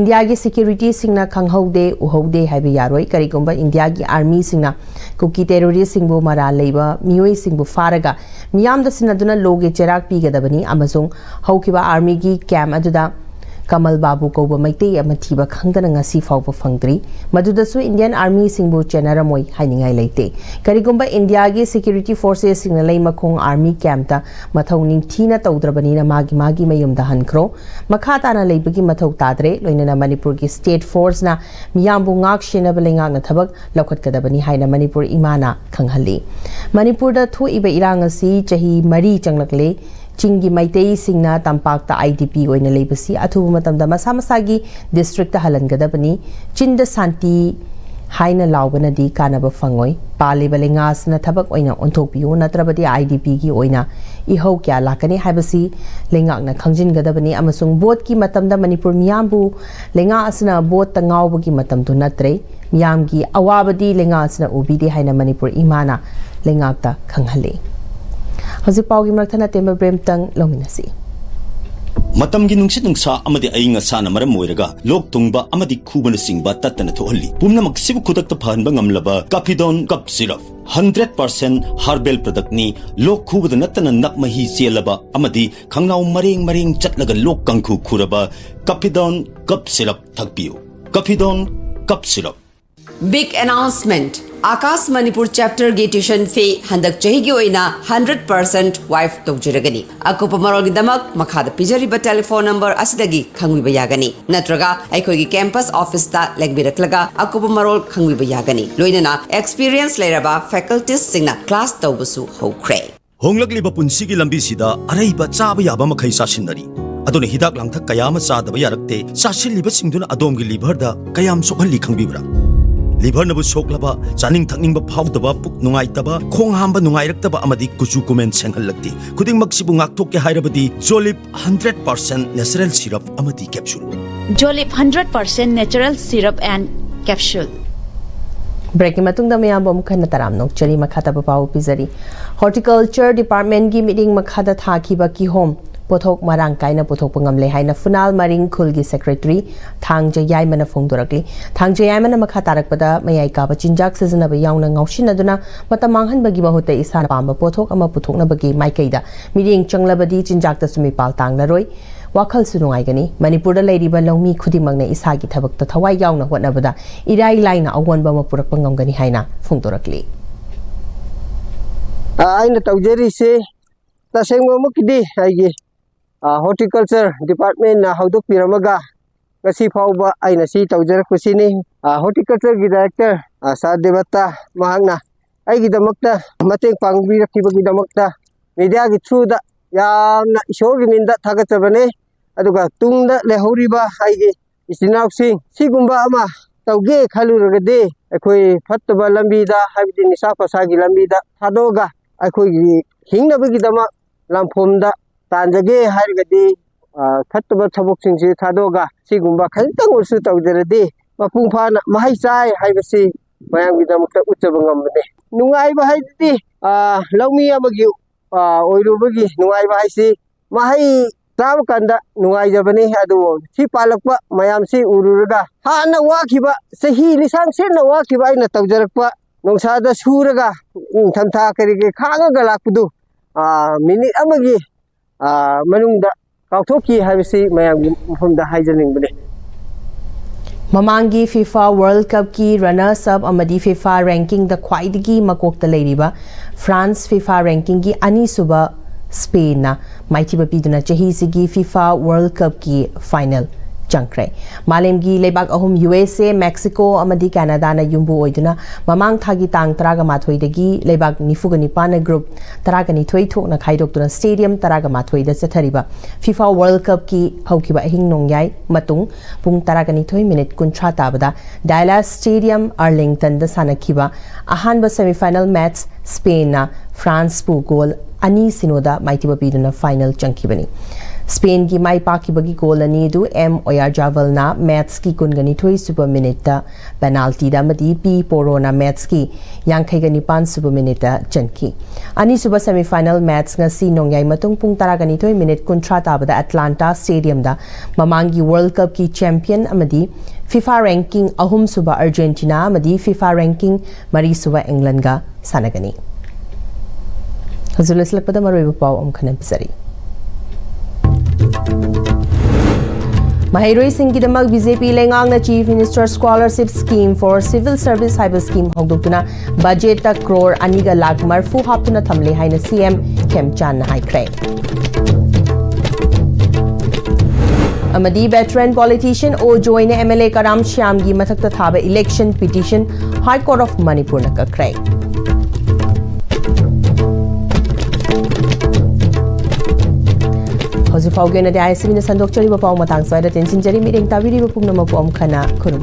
ꯏꯟꯗꯤꯌꯥꯒꯤ security ꯁꯤꯡꯅ ꯈꯪꯍꯧꯗꯦ, ꯎꯍꯧꯗꯦ ꯍꯥꯏꯕ ꯌꯥꯔꯣꯏ꯫ ꯀꯔꯤꯒꯨꯝꯕ ꯏꯟꯗꯤꯌꯥꯒꯤ army ꯁꯤꯡꯅ ꯀꯨꯀꯤ terrorist ꯁꯤꯡꯕꯨ ꯃꯔꯥꯜ ꯂꯩꯕ ꯃꯤꯑꯣꯏꯁꯤꯡꯕꯨ ꯐꯥꯔꯒ ꯃꯤꯌꯥꯝꯗ ꯁꯤꯟꯅꯗꯨꯅ law ꯒꯤ ꯆꯩꯔꯥꯛ ꯄꯤꯒꯗꯕꯅꯤ ꯑꯃꯁꯨꯡ ꯍꯧꯈꯤꯕ army ꯒꯤ camp ꯑꯗꯨꯗ ꯀꯃꯜ ꯕꯥꯕꯨ ꯀꯧꯕ ꯃꯩꯇꯩ ꯑꯃ ꯊꯤꯕ ꯈꯪꯗꯅ ꯉꯁꯤ ꯐꯥꯎꯕ ꯐꯪꯗ꯭ꯔꯤ꯫ ꯃꯗꯨꯗꯁꯨ Indian Armyꯁꯤꯡꯕꯨ ꯆꯦꯟꯅꯔꯝꯃꯣꯏ ꯍꯥꯏꯅꯤꯡꯉꯥꯏ ꯂꯩꯇꯦ꯫ ꯀꯔꯤꯒꯨꯝꯕ ꯏꯟꯗꯤꯌꯥꯒꯤ security forcesꯁꯤꯡꯅ ꯂꯩꯃꯈꯣꯡ army campꯇ ꯃꯊꯧ ꯅꯤꯡꯊꯤꯅ ꯇꯧꯗ꯭ꯔꯕꯅꯤꯅ ꯃꯥꯒꯤ ꯃꯥꯒꯤ ꯃꯌꯨꯝꯗ ꯍꯟꯈ꯭ꯔꯣ꯫ ꯃꯈꯥ ꯇꯥꯅ ꯂꯩꯕꯒꯤ ꯃꯊꯧ ꯇꯥꯗ꯭ꯔꯦ꯫ ꯂꯣꯏꯅꯅ ꯃꯅꯤꯄꯨꯔꯒꯤ state forceꯅ ꯃꯤꯌꯥꯝꯕꯨ ꯉꯥꯛ ꯁꯦꯟꯅꯕ ꯂꯩꯉꯥꯛꯅ ꯊꯕꯛ ꯂꯧꯈꯠꯀꯗꯕꯅꯤ ꯍꯥꯏꯅ ꯃꯅꯤꯄꯨꯔ ꯏꯃꯥꯅ ꯈꯪꯍꯜꯂꯤ꯫ ꯃꯅꯤꯄꯨꯔꯗ ꯊꯣꯛꯏꯕ ꯏꯔꯥꯡ ꯑꯁꯤ ꯆꯍꯤ ꯃꯔꯤ ꯆꯪꯂꯛꯂꯦ꯫ ꯆꯤꯡꯒꯤ ꯃꯩꯇꯩꯁꯤꯡꯅ ꯇꯝꯄꯥꯛꯇ IDP ꯑꯣꯏꯅ ꯂꯩꯕꯁꯤ ꯑꯊꯨꯕ ꯃꯇꯝꯗ ꯃꯁꯥ ꯃꯁꯥꯒꯤ districtꯇ ꯍꯜꯍꯟꯒꯗꯕꯅꯤ꯫ ꯆꯤꯟꯗ ꯁꯥꯟꯇꯤ ꯍꯥꯏꯅ ꯂꯥꯎꯕꯅꯗꯤ ꯀꯥꯟꯅꯕ ꯐꯪꯉꯣꯏ꯫ ꯄꯥꯜꯂꯤꯕ ꯂꯩꯉꯥꯛ ꯑꯁꯤꯅ ꯊꯕꯛ ꯑꯣꯏꯅ ꯑꯣꯟꯊꯣꯛꯄꯤꯌꯨ, ꯅꯠꯇ꯭ꯔꯕꯗꯤ IDPꯒꯤ ꯑꯣꯏꯅ ꯏꯍꯧ ꯀꯌꯥ ꯂꯥꯛꯀꯅꯤ ꯍꯥꯏꯕꯁꯤ ꯂꯩꯉꯥꯛꯅ ꯈꯪꯖꯤꯟꯒꯗꯕꯅꯤ꯫ ꯑꯃꯁꯨꯡ voteꯀꯤ ꯃꯇꯝꯗ ꯃꯅꯤꯄꯨꯔ ꯃꯤꯌꯥꯝꯕꯨ ꯂꯩꯉꯥꯛ ꯑꯁꯤꯅ voteꯇ ꯉꯥꯎꯕꯒꯤ ꯃꯇꯝꯗꯨ ꯅꯠꯇ꯭ꯔꯦ꯫ ꯃꯤꯌꯥꯝꯒꯤ ꯑꯋꯥꯕꯗꯤ ꯂꯩꯉꯥꯛ ꯑꯁꯤꯅ ꯎꯕꯤꯗꯦ ꯍꯥꯏꯅ ꯃꯅꯤꯄꯨꯔ ꯏꯃꯥꯅ ꯂꯩꯉꯥꯛꯇ ꯈꯪꯍꯜꯂꯤ꯫ ꯍꯧꯖꯤꯛ ꯄꯥꯎꯒꯤ ꯃꯔꯛ ꯊꯠꯅ ꯇꯦꯟꯕ breakꯇꯪ ꯂꯧꯃꯤꯟꯅꯁꯤ꯫ ꯃꯇꯝꯒꯤ ꯅꯨꯡꯁꯤꯠ ꯅꯨꯡꯁꯥ ꯑꯃꯗꯤ ꯑꯏꯪ ꯑꯁꯥꯅ ꯃꯔꯝ ꯑꯣꯏꯔꯒ ꯂꯣꯛ ꯊꯨꯡꯕ ꯑꯃꯗꯤ ꯈꯨꯕꯅꯆꯤꯡꯕ ꯇꯠꯇꯅ ꯊꯣꯛꯍꯜꯂꯤ꯫ ꯄꯨꯝꯅꯃꯛꯁꯤꯕꯨ ꯈꯨꯗꯛꯇ ꯐꯍꯟꯕ ꯉꯝꯂꯕ Capidone Cough Syrup, hundred percent herbal productꯅꯤ꯫ ꯂꯣꯛ ꯈꯨꯕꯗ ꯅꯠꯇꯅ ꯅꯞ ꯃꯍꯤ ꯆꯦꯜꯂꯕ ꯑꯃꯗꯤ ꯈꯪꯅꯥꯎ ꯃꯔꯦꯡ ꯃꯔꯦꯡ ꯆꯠꯂꯒ ꯂꯣꯛ ꯀꯥꯡꯈꯨ ꯈꯨꯔꯕ Capidone Cough Syrup ꯊꯛꯄꯤꯌꯨ꯫ Capidone Cough Syrup꯫ Big announcement! Akash Manipur chapterꯒꯤ tuition fee ꯍꯟꯗꯛ ꯆꯍꯤꯒꯤ ꯑꯣꯏꯅ hundred percent waive ꯇꯧꯖꯔꯒꯅꯤ꯫ ꯑꯀꯨꯞꯄ ꯃꯔꯣꯜꯒꯤꯗꯃꯛ ꯃꯈꯥꯗ ꯄꯤꯖꯔꯤꯕ telephone number ꯑꯁꯤꯗꯒꯤ ꯈꯪꯕꯤꯕ ꯌꯥꯒꯅꯤ, ꯅꯠꯇ꯭ꯔꯒ ꯑꯩꯈꯣꯏꯒꯤ campus officeꯇ ꯂꯦꯡꯕꯤꯔꯛꯂꯒ ꯑꯀꯨꯞꯄ ꯃꯔꯣꯜ ꯈꯪꯕꯤꯕ ꯌꯥꯒꯅꯤ꯫ ꯂꯣꯏꯅꯅ experience ꯂꯩꯔꯕ facultiesꯁꯤꯡꯅ class ꯇꯧꯕꯁꯨ ꯍꯧꯈ꯭ꯔꯦ꯫ ꯍꯣꯡꯂꯛꯂꯤꯕ ꯄꯨꯟꯁꯤꯒꯤ ꯂꯝꯕꯤꯁꯤꯗ ꯑꯔꯩꯕ ꯆꯥꯕ ꯌꯥꯕ ꯃꯈꯩ ꯆꯥꯁꯤꯟꯅꯔꯤ꯫ ꯑꯗꯨꯅ ꯍꯤꯗꯥꯛ ꯂꯥꯡꯊꯛ ꯀꯌꯥ ꯑꯃ ꯆꯥꯗꯕ ꯌꯥꯔꯛꯇꯦ꯫ ꯆꯥꯁꯤꯜꯂꯤꯕꯁꯤꯡꯗꯨꯅ ꯑꯗꯣꯝꯒꯤ liverꯗ ꯀꯌꯥꯝ ꯁꯣꯛꯍꯜꯂꯤ ꯈꯪꯕꯤꯕ꯭ꯔꯥ? Liverꯅꯕꯨ ꯁꯣꯛꯂꯕ, ꯆꯥꯅꯤꯡ ꯊꯛꯅꯤꯡꯕ ꯐꯥꯎꯗꯕ, ꯄꯨꯛ ꯅꯨꯡꯉꯥꯏꯇꯕ, ꯈꯣꯡ ꯍꯥꯝꯕ ꯅꯨꯡꯉꯥꯏꯔꯛꯇꯕ ꯑꯃꯗꯤ ꯀꯨꯆꯨ ꯀꯨꯃꯦꯟ ꯁꯦꯡꯍꯜꯂꯛꯇꯦ꯫ ꯈꯨꯗꯤꯡꯃꯛꯁꯤꯕꯨ ꯉꯥꯛꯊꯣꯛꯀꯦ ꯍꯥꯏꯔꯕꯗꯤ Jolib hundred percent natural syrup ꯑꯃꯗꯤ capsule꯫ Jolib hundred percent natural syrup and capsule. Breakꯀꯤ ꯃꯇꯨꯡꯗ ꯃꯌꯥꯝꯕꯨ ꯑꯃꯨꯛ ꯍꯟꯅ ꯇꯔꯥꯝꯅ ꯑꯣꯛꯆꯔꯤ꯫ ꯃꯈꯥ ꯇꯥꯕ ꯄꯥꯎ ꯄꯤꯖꯔꯤ꯫ Horticulture Departmentꯀꯤ ꯃꯤꯠꯌꯦꯡ ꯃꯈꯥꯗ ꯊꯥꯈꯤꯕ ꯀꯤꯍꯣꯝ ꯄꯣꯠꯊꯣꯛ ꯃꯔꯥꯡ ꯀꯥꯏꯅ ꯄꯨꯊꯣꯛꯄ ꯉꯝꯂꯦ ꯍꯥꯏꯅ ꯐꯨꯅꯥꯜ ꯃꯔꯤꯡ ꯈꯨꯜꯒꯤ secretary ꯊꯥꯡꯖ ꯌꯥꯏꯃꯅ ꯐꯣꯡꯗꯣꯔꯛꯂꯤ꯫ ꯊꯥꯡꯖ ꯌꯥꯏꯃꯅ ꯃꯈꯥ ꯇꯥꯔꯛꯄꯗ ꯃꯌꯥꯏ ꯀꯥꯕ ꯆꯤꯟꯖꯥꯛ ꯁꯤꯖꯤꯟꯅꯕ ꯌꯥꯎꯅ ꯉꯥꯎꯁꯤꯟꯅꯗꯨꯅ ꯃꯇꯝ ꯃꯥꯡꯍꯟꯕꯒꯤ ꯃꯍꯨꯠꯇ ꯏꯁꯥꯅ ꯄꯥꯝꯕ ꯄꯣꯠꯊꯣꯛ ꯑꯃ ꯄꯨꯊꯣꯛꯅꯕꯒꯤ ꯃꯥꯏꯀꯩꯗ ꯃꯤꯠꯌꯦꯡ ꯆꯪꯂꯕꯗꯤ ꯆꯤꯟꯖꯥꯛꯇꯁꯨ ꯃꯤꯄꯥꯜ ꯇꯥꯡꯂꯔꯣꯏ꯫ ꯋꯥꯈꯜꯁꯨ ꯅꯨꯡꯉꯥꯏꯒꯅꯤ꯫ ꯃꯅꯤꯄꯨꯔꯗ ꯂꯩꯔꯤꯕ ꯂꯧꯃꯤ ꯈꯨꯗꯤꯡꯃꯛꯅ ꯏꯁꯥꯒꯤ ꯊꯕꯛꯇ ꯊꯋꯥꯏ ꯌꯥꯎꯅ ꯍꯣꯠꯅꯕꯗ ꯏꯔꯥꯏ ꯂꯥꯏꯅ ꯑꯑꯣꯟꯕ ꯑꯃ ꯄꯨꯔꯛꯄ ꯉꯝꯒꯅꯤ ꯍꯥꯏꯅ ꯐꯣꯡꯗꯣꯔꯛꯂꯤ꯫ ꯑ, ꯑꯩꯅ ꯇꯧꯖꯔꯤꯁꯦ ꯇꯁꯦꯡꯕꯃꯛꯀꯤꯗꯤ ꯑꯩꯒꯤ, ꯑ, horticulture departmentꯅ ꯍꯧꯗꯣꯛꯄꯤꯔꯝꯃꯒ ꯉꯁꯤ ꯐꯥꯎꯕ ꯑꯩꯅ ꯁꯤ ꯇꯧꯖꯔꯛꯄꯁꯤꯅꯤ꯫ ꯑ, horticultureꯒꯤ director, ꯑ, ꯁꯥꯔ ꯗꯦꯕꯠꯇ, ꯃꯍꯥꯛꯅ ꯑꯩꯒꯤꯗꯃꯛꯇ ꯃꯇꯦꯡ ꯄꯥꯡꯕꯤꯔꯛꯈꯤꯕꯒꯤꯗꯃꯛꯇ mediaꯒꯤ throughꯗ ꯌꯥꯝꯅ ꯏꯁꯣꯔꯒꯤ ꯃꯤꯡꯗ ꯊꯥꯒꯠꯆꯕꯅꯤ꯫ ꯑꯗꯨꯒ ꯇꯨꯡꯗ ꯂꯩꯍꯧꯔꯤꯕ ꯑꯩꯒꯤ ꯏꯆꯤꯟ ꯏꯅꯥꯎꯁꯤꯡ ꯁꯤꯒꯨꯝꯕ ꯑꯃ ꯇꯧꯒꯦ ꯈꯜꯂꯨꯔꯒꯗꯤ ꯑꯩꯈꯣꯏ ꯐꯠꯇꯕ ꯂꯝꯕꯤꯗ, ꯍꯥꯏꯕꯗꯤ ꯅꯤꯁꯥ ꯄꯁꯥꯒꯤ ꯂꯝꯕꯤꯗ ꯊꯥꯗꯣꯛꯑꯒ ꯑꯩꯈꯣꯏꯒꯤ ꯍꯤꯡꯅꯕꯒꯤꯗꯃꯛ ꯂꯥꯟꯐꯝꯗ ꯇꯥꯟꯖꯒꯦ ꯍꯥꯏꯔꯒꯗꯤ, ꯑ, ꯐꯠꯇꯕ ꯊꯕꯛꯁꯤꯡꯁꯤ ꯊꯥꯗꯣꯛꯑꯒ ꯁꯤꯒꯨꯝꯕ ꯈꯖꯤꯛꯇꯪ ꯑꯣꯏꯔꯁꯨ ꯇꯧꯖꯔꯗꯤ ꯃꯄꯨꯡ ꯐꯥꯅ ꯃꯍꯩ ꯆꯥꯏ ꯍꯥꯏꯕꯁꯤ ꯃꯌꯥꯝꯒꯤꯗꯃꯛꯇ ꯎꯠꯆꯕ ꯉꯝꯕꯅꯤ꯫ ꯅꯨꯡꯉꯥꯏꯕ ꯍꯥꯏꯕꯗꯤ, ꯑ, ꯂꯧꯃꯤ ꯑꯃꯒꯤ, ꯑ, ꯑꯣꯏꯔꯨꯕꯒꯤ ꯅꯨꯡꯉꯥꯏꯕ ꯍꯥꯏꯁꯤ ꯃꯍꯩ ꯆꯥꯕ ꯀꯥꯟꯗ ꯅꯨꯡꯉꯥꯏꯖꯕꯅꯤ꯫ ꯑꯗꯨꯕꯨ ꯁꯤ ꯄꯥꯜꯂꯛꯄ ꯃꯌꯥꯝꯁꯤ ꯎꯔꯨꯔꯒ ꯍꯥꯟꯅ ꯋꯥꯈꯤꯕ, ꯆꯍꯤ ꯂꯤꯁꯥꯡ ꯁꯦꯠꯅ ꯋꯥꯈꯤꯕ ꯑꯩꯅ ꯇꯧꯖꯔꯛꯄ ꯅꯨꯡꯁꯥꯗ ꯁꯨꯔꯒ ꯅꯤꯡꯊꯝꯊꯥ ꯀꯔꯤ ꯀꯔꯤ ꯈꯥꯡꯉꯒ ꯂꯥꯛꯄꯗꯨ, ꯑ, ꯃꯤꯅꯤꯠ ꯑꯃꯒꯤ, ꯑ, ꯃꯅꯨꯡꯗ ꯀꯥꯎꯊꯣꯛꯈꯤ ꯍꯥꯏꯕꯁꯤ ꯃꯌꯥꯝꯒꯤ ꯃꯐꯝꯗ ꯍꯥꯏꯖꯅꯤꯡꯕꯅꯤ꯫ ꯃꯃꯥꯡꯒꯤ FIFA World Cupꯀꯤ runners up ꯑꯃꯗꯤ FIFA rankingꯗ ꯈ꯭ꯋꯥꯏꯗꯒꯤ ꯃꯀꯣꯛꯇ ꯂꯩꯔꯤꯕ France FIFA rankingꯒꯤ ꯑꯅꯤꯁꯨꯕ Spainꯅ ꯃꯥꯏꯊꯤꯕ ꯄꯤꯗꯨꯅ ꯆꯍꯤꯁꯤꯒꯤ FIFA World Cupꯀꯤ final ꯆꯪꯈ꯭ꯔꯦ꯫ ꯃꯥꯂꯦꯝꯒꯤ ꯂꯩꯕꯥꯛ ꯑꯍꯨꯝ, USA, Mexico ꯑꯃꯗꯤ Canadaꯅ ꯌꯨꯝꯕꯨ ꯑꯣꯏꯗꯨꯅ ꯃꯃꯥꯡ ꯊꯥꯒꯤ ꯇꯥꯡ ꯇꯔꯥꯒ ꯃꯥꯊꯣꯏꯗꯒꯤ ꯂꯩꯕꯥꯛ ꯅꯤꯐꯨꯒ ꯅꯤꯄꯥꯟꯅ group ꯇꯔꯥꯒ ꯅꯤꯊꯣꯏ ꯊꯣꯛꯅ ꯈꯥꯏꯗꯣꯛꯇꯨꯅ stadium ꯇꯔꯥꯒ ꯃꯥꯊꯣꯏꯗ ꯆꯠꯊꯔꯤꯕ FIFA World Cupꯀꯤ ꯍꯧꯈꯤꯕ ꯑꯍꯤꯡ ꯅꯣꯡꯌꯥꯏ ꯃꯇꯨꯡ ꯄꯨꯡ ꯇꯔꯥꯒ ꯅꯤꯊꯣꯏ minute ꯀꯨꯟꯊ꯭ꯔꯥ ꯇꯥꯕꯗ Dallas Stadium Arlingtonꯗ ꯁꯥꯟꯅꯈꯤꯕ ꯑꯍꯥꯟꯕ semifinal match Spainꯅ Franceꯄꯨ goal ꯑꯅꯤ ꯁꯤꯅꯣꯗ ꯃꯥꯏꯊꯤꯕ ꯄꯤꯗꯨꯅ final ꯆꯪꯈꯤꯕꯅꯤ꯫ Spainꯒꯤ ꯃꯥꯏ ꯄꯥꯛꯈꯤꯕꯒꯤ goal ꯑꯅꯤ ꯑꯗꯨ M Oyarzabal ꯅ matchꯀꯤ ꯀꯨꯟꯒ ꯅꯤꯊꯣꯏ ꯁꯨꯕ minuteꯇ penaltyꯗ ꯑꯃꯗꯤ P Poroꯅ matchꯀꯤ ꯌꯥꯡꯈꯩꯒ ꯅꯤꯄꯥꯟ ꯁꯨꯕ minuteꯇ ꯆꯟꯈꯤ꯫ ꯑꯅꯤꯁꯨꯕ semifinal match ꯉꯁꯤ ꯅꯣꯡꯌꯥꯏ ꯃꯇꯨꯡ ꯄꯨꯡ ꯇꯔꯥꯒ ꯅꯤꯊꯣꯏ minute ꯀꯨꯟꯊ꯭ꯔꯥ ꯇꯥꯕꯗ Atlanta Stadiumꯗ ꯃꯃꯥꯡꯒꯤ World Cupꯀꯤ champion ꯑꯃꯗꯤ FIFA ranking ꯑꯍꯨꯝ ꯁꯨꯕ Argentina ꯑꯃꯗꯤ FIFA ranking ꯃꯔꯤ ꯁꯨꯕ Englandꯒ ꯁꯥꯟꯅꯒꯅꯤ꯫ ꯍꯧꯖꯤꯛ ꯂꯣꯏꯁꯤꯜꯂꯛꯄꯗ ꯃꯔꯨꯑꯣꯏꯕ ꯄꯥꯎ ꯑꯃꯨꯛ ꯍꯟꯅ ꯄꯤꯖꯔꯤ꯫ ꯃꯍꯩꯔꯣꯏꯁꯤꯡꯒꯤꯗꯃꯛ ꯕꯤ ꯖꯦ ꯄꯤ ꯂꯩꯉꯥꯛꯅ Chief Minister Scholarship Scheme for Civil Service ꯍꯥꯏꯕ ꯁ꯭ꯀꯤꯝ ꯍꯧꯗꯣꯛꯇꯨꯅ ꯕꯖꯦꯠꯇ ꯀ꯭ꯔꯣꯔ ꯑꯅꯤꯒ ꯂꯥꯈ ꯃꯔꯤꯐꯨ ꯍꯥꯞꯇꯨꯅ ꯊꯝꯂꯦ ꯍꯥꯏꯅ ꯁꯤ ꯑꯦꯝ ꯈꯦꯝꯆꯥꯟꯅ ꯍꯥꯏꯈ꯭ꯔꯦ꯫ ꯑꯃꯗꯤ veteran politician ꯑꯣ ꯖꯣꯏꯅ ꯑꯦꯝ ꯑꯦꯜ ꯑꯦ ꯀꯔꯥꯝ ꯁ꯭ꯌꯥꯝꯒꯤ ꯃꯊꯛꯇ ꯊꯥꯕ election petition High Court of Manipurꯅ ꯀꯛꯈ꯭ꯔꯦ꯫ ꯍꯧꯖꯤꯛ ꯐꯥꯎꯒꯤ ꯑꯣꯏꯅꯗꯤ ꯑꯥꯏ ꯑꯦꯁ ꯁꯤ ꯕꯤꯅ ꯁꯟꯗꯣꯛꯆꯔꯤꯕ ꯄꯥꯎ ꯃꯇꯥꯡ ꯁ꯭ꯋꯥꯏꯗ ꯇꯦꯟꯁꯤꯟꯖꯔꯤ꯫ ꯃꯤꯠꯌꯦꯡ ꯇꯥꯕꯤꯔꯤꯕ ꯄꯨꯝꯅꯃꯛꯄꯨ ꯑꯃꯨꯛ ꯍꯟꯅ ꯈꯨꯔꯨꯝꯖꯔꯤ꯫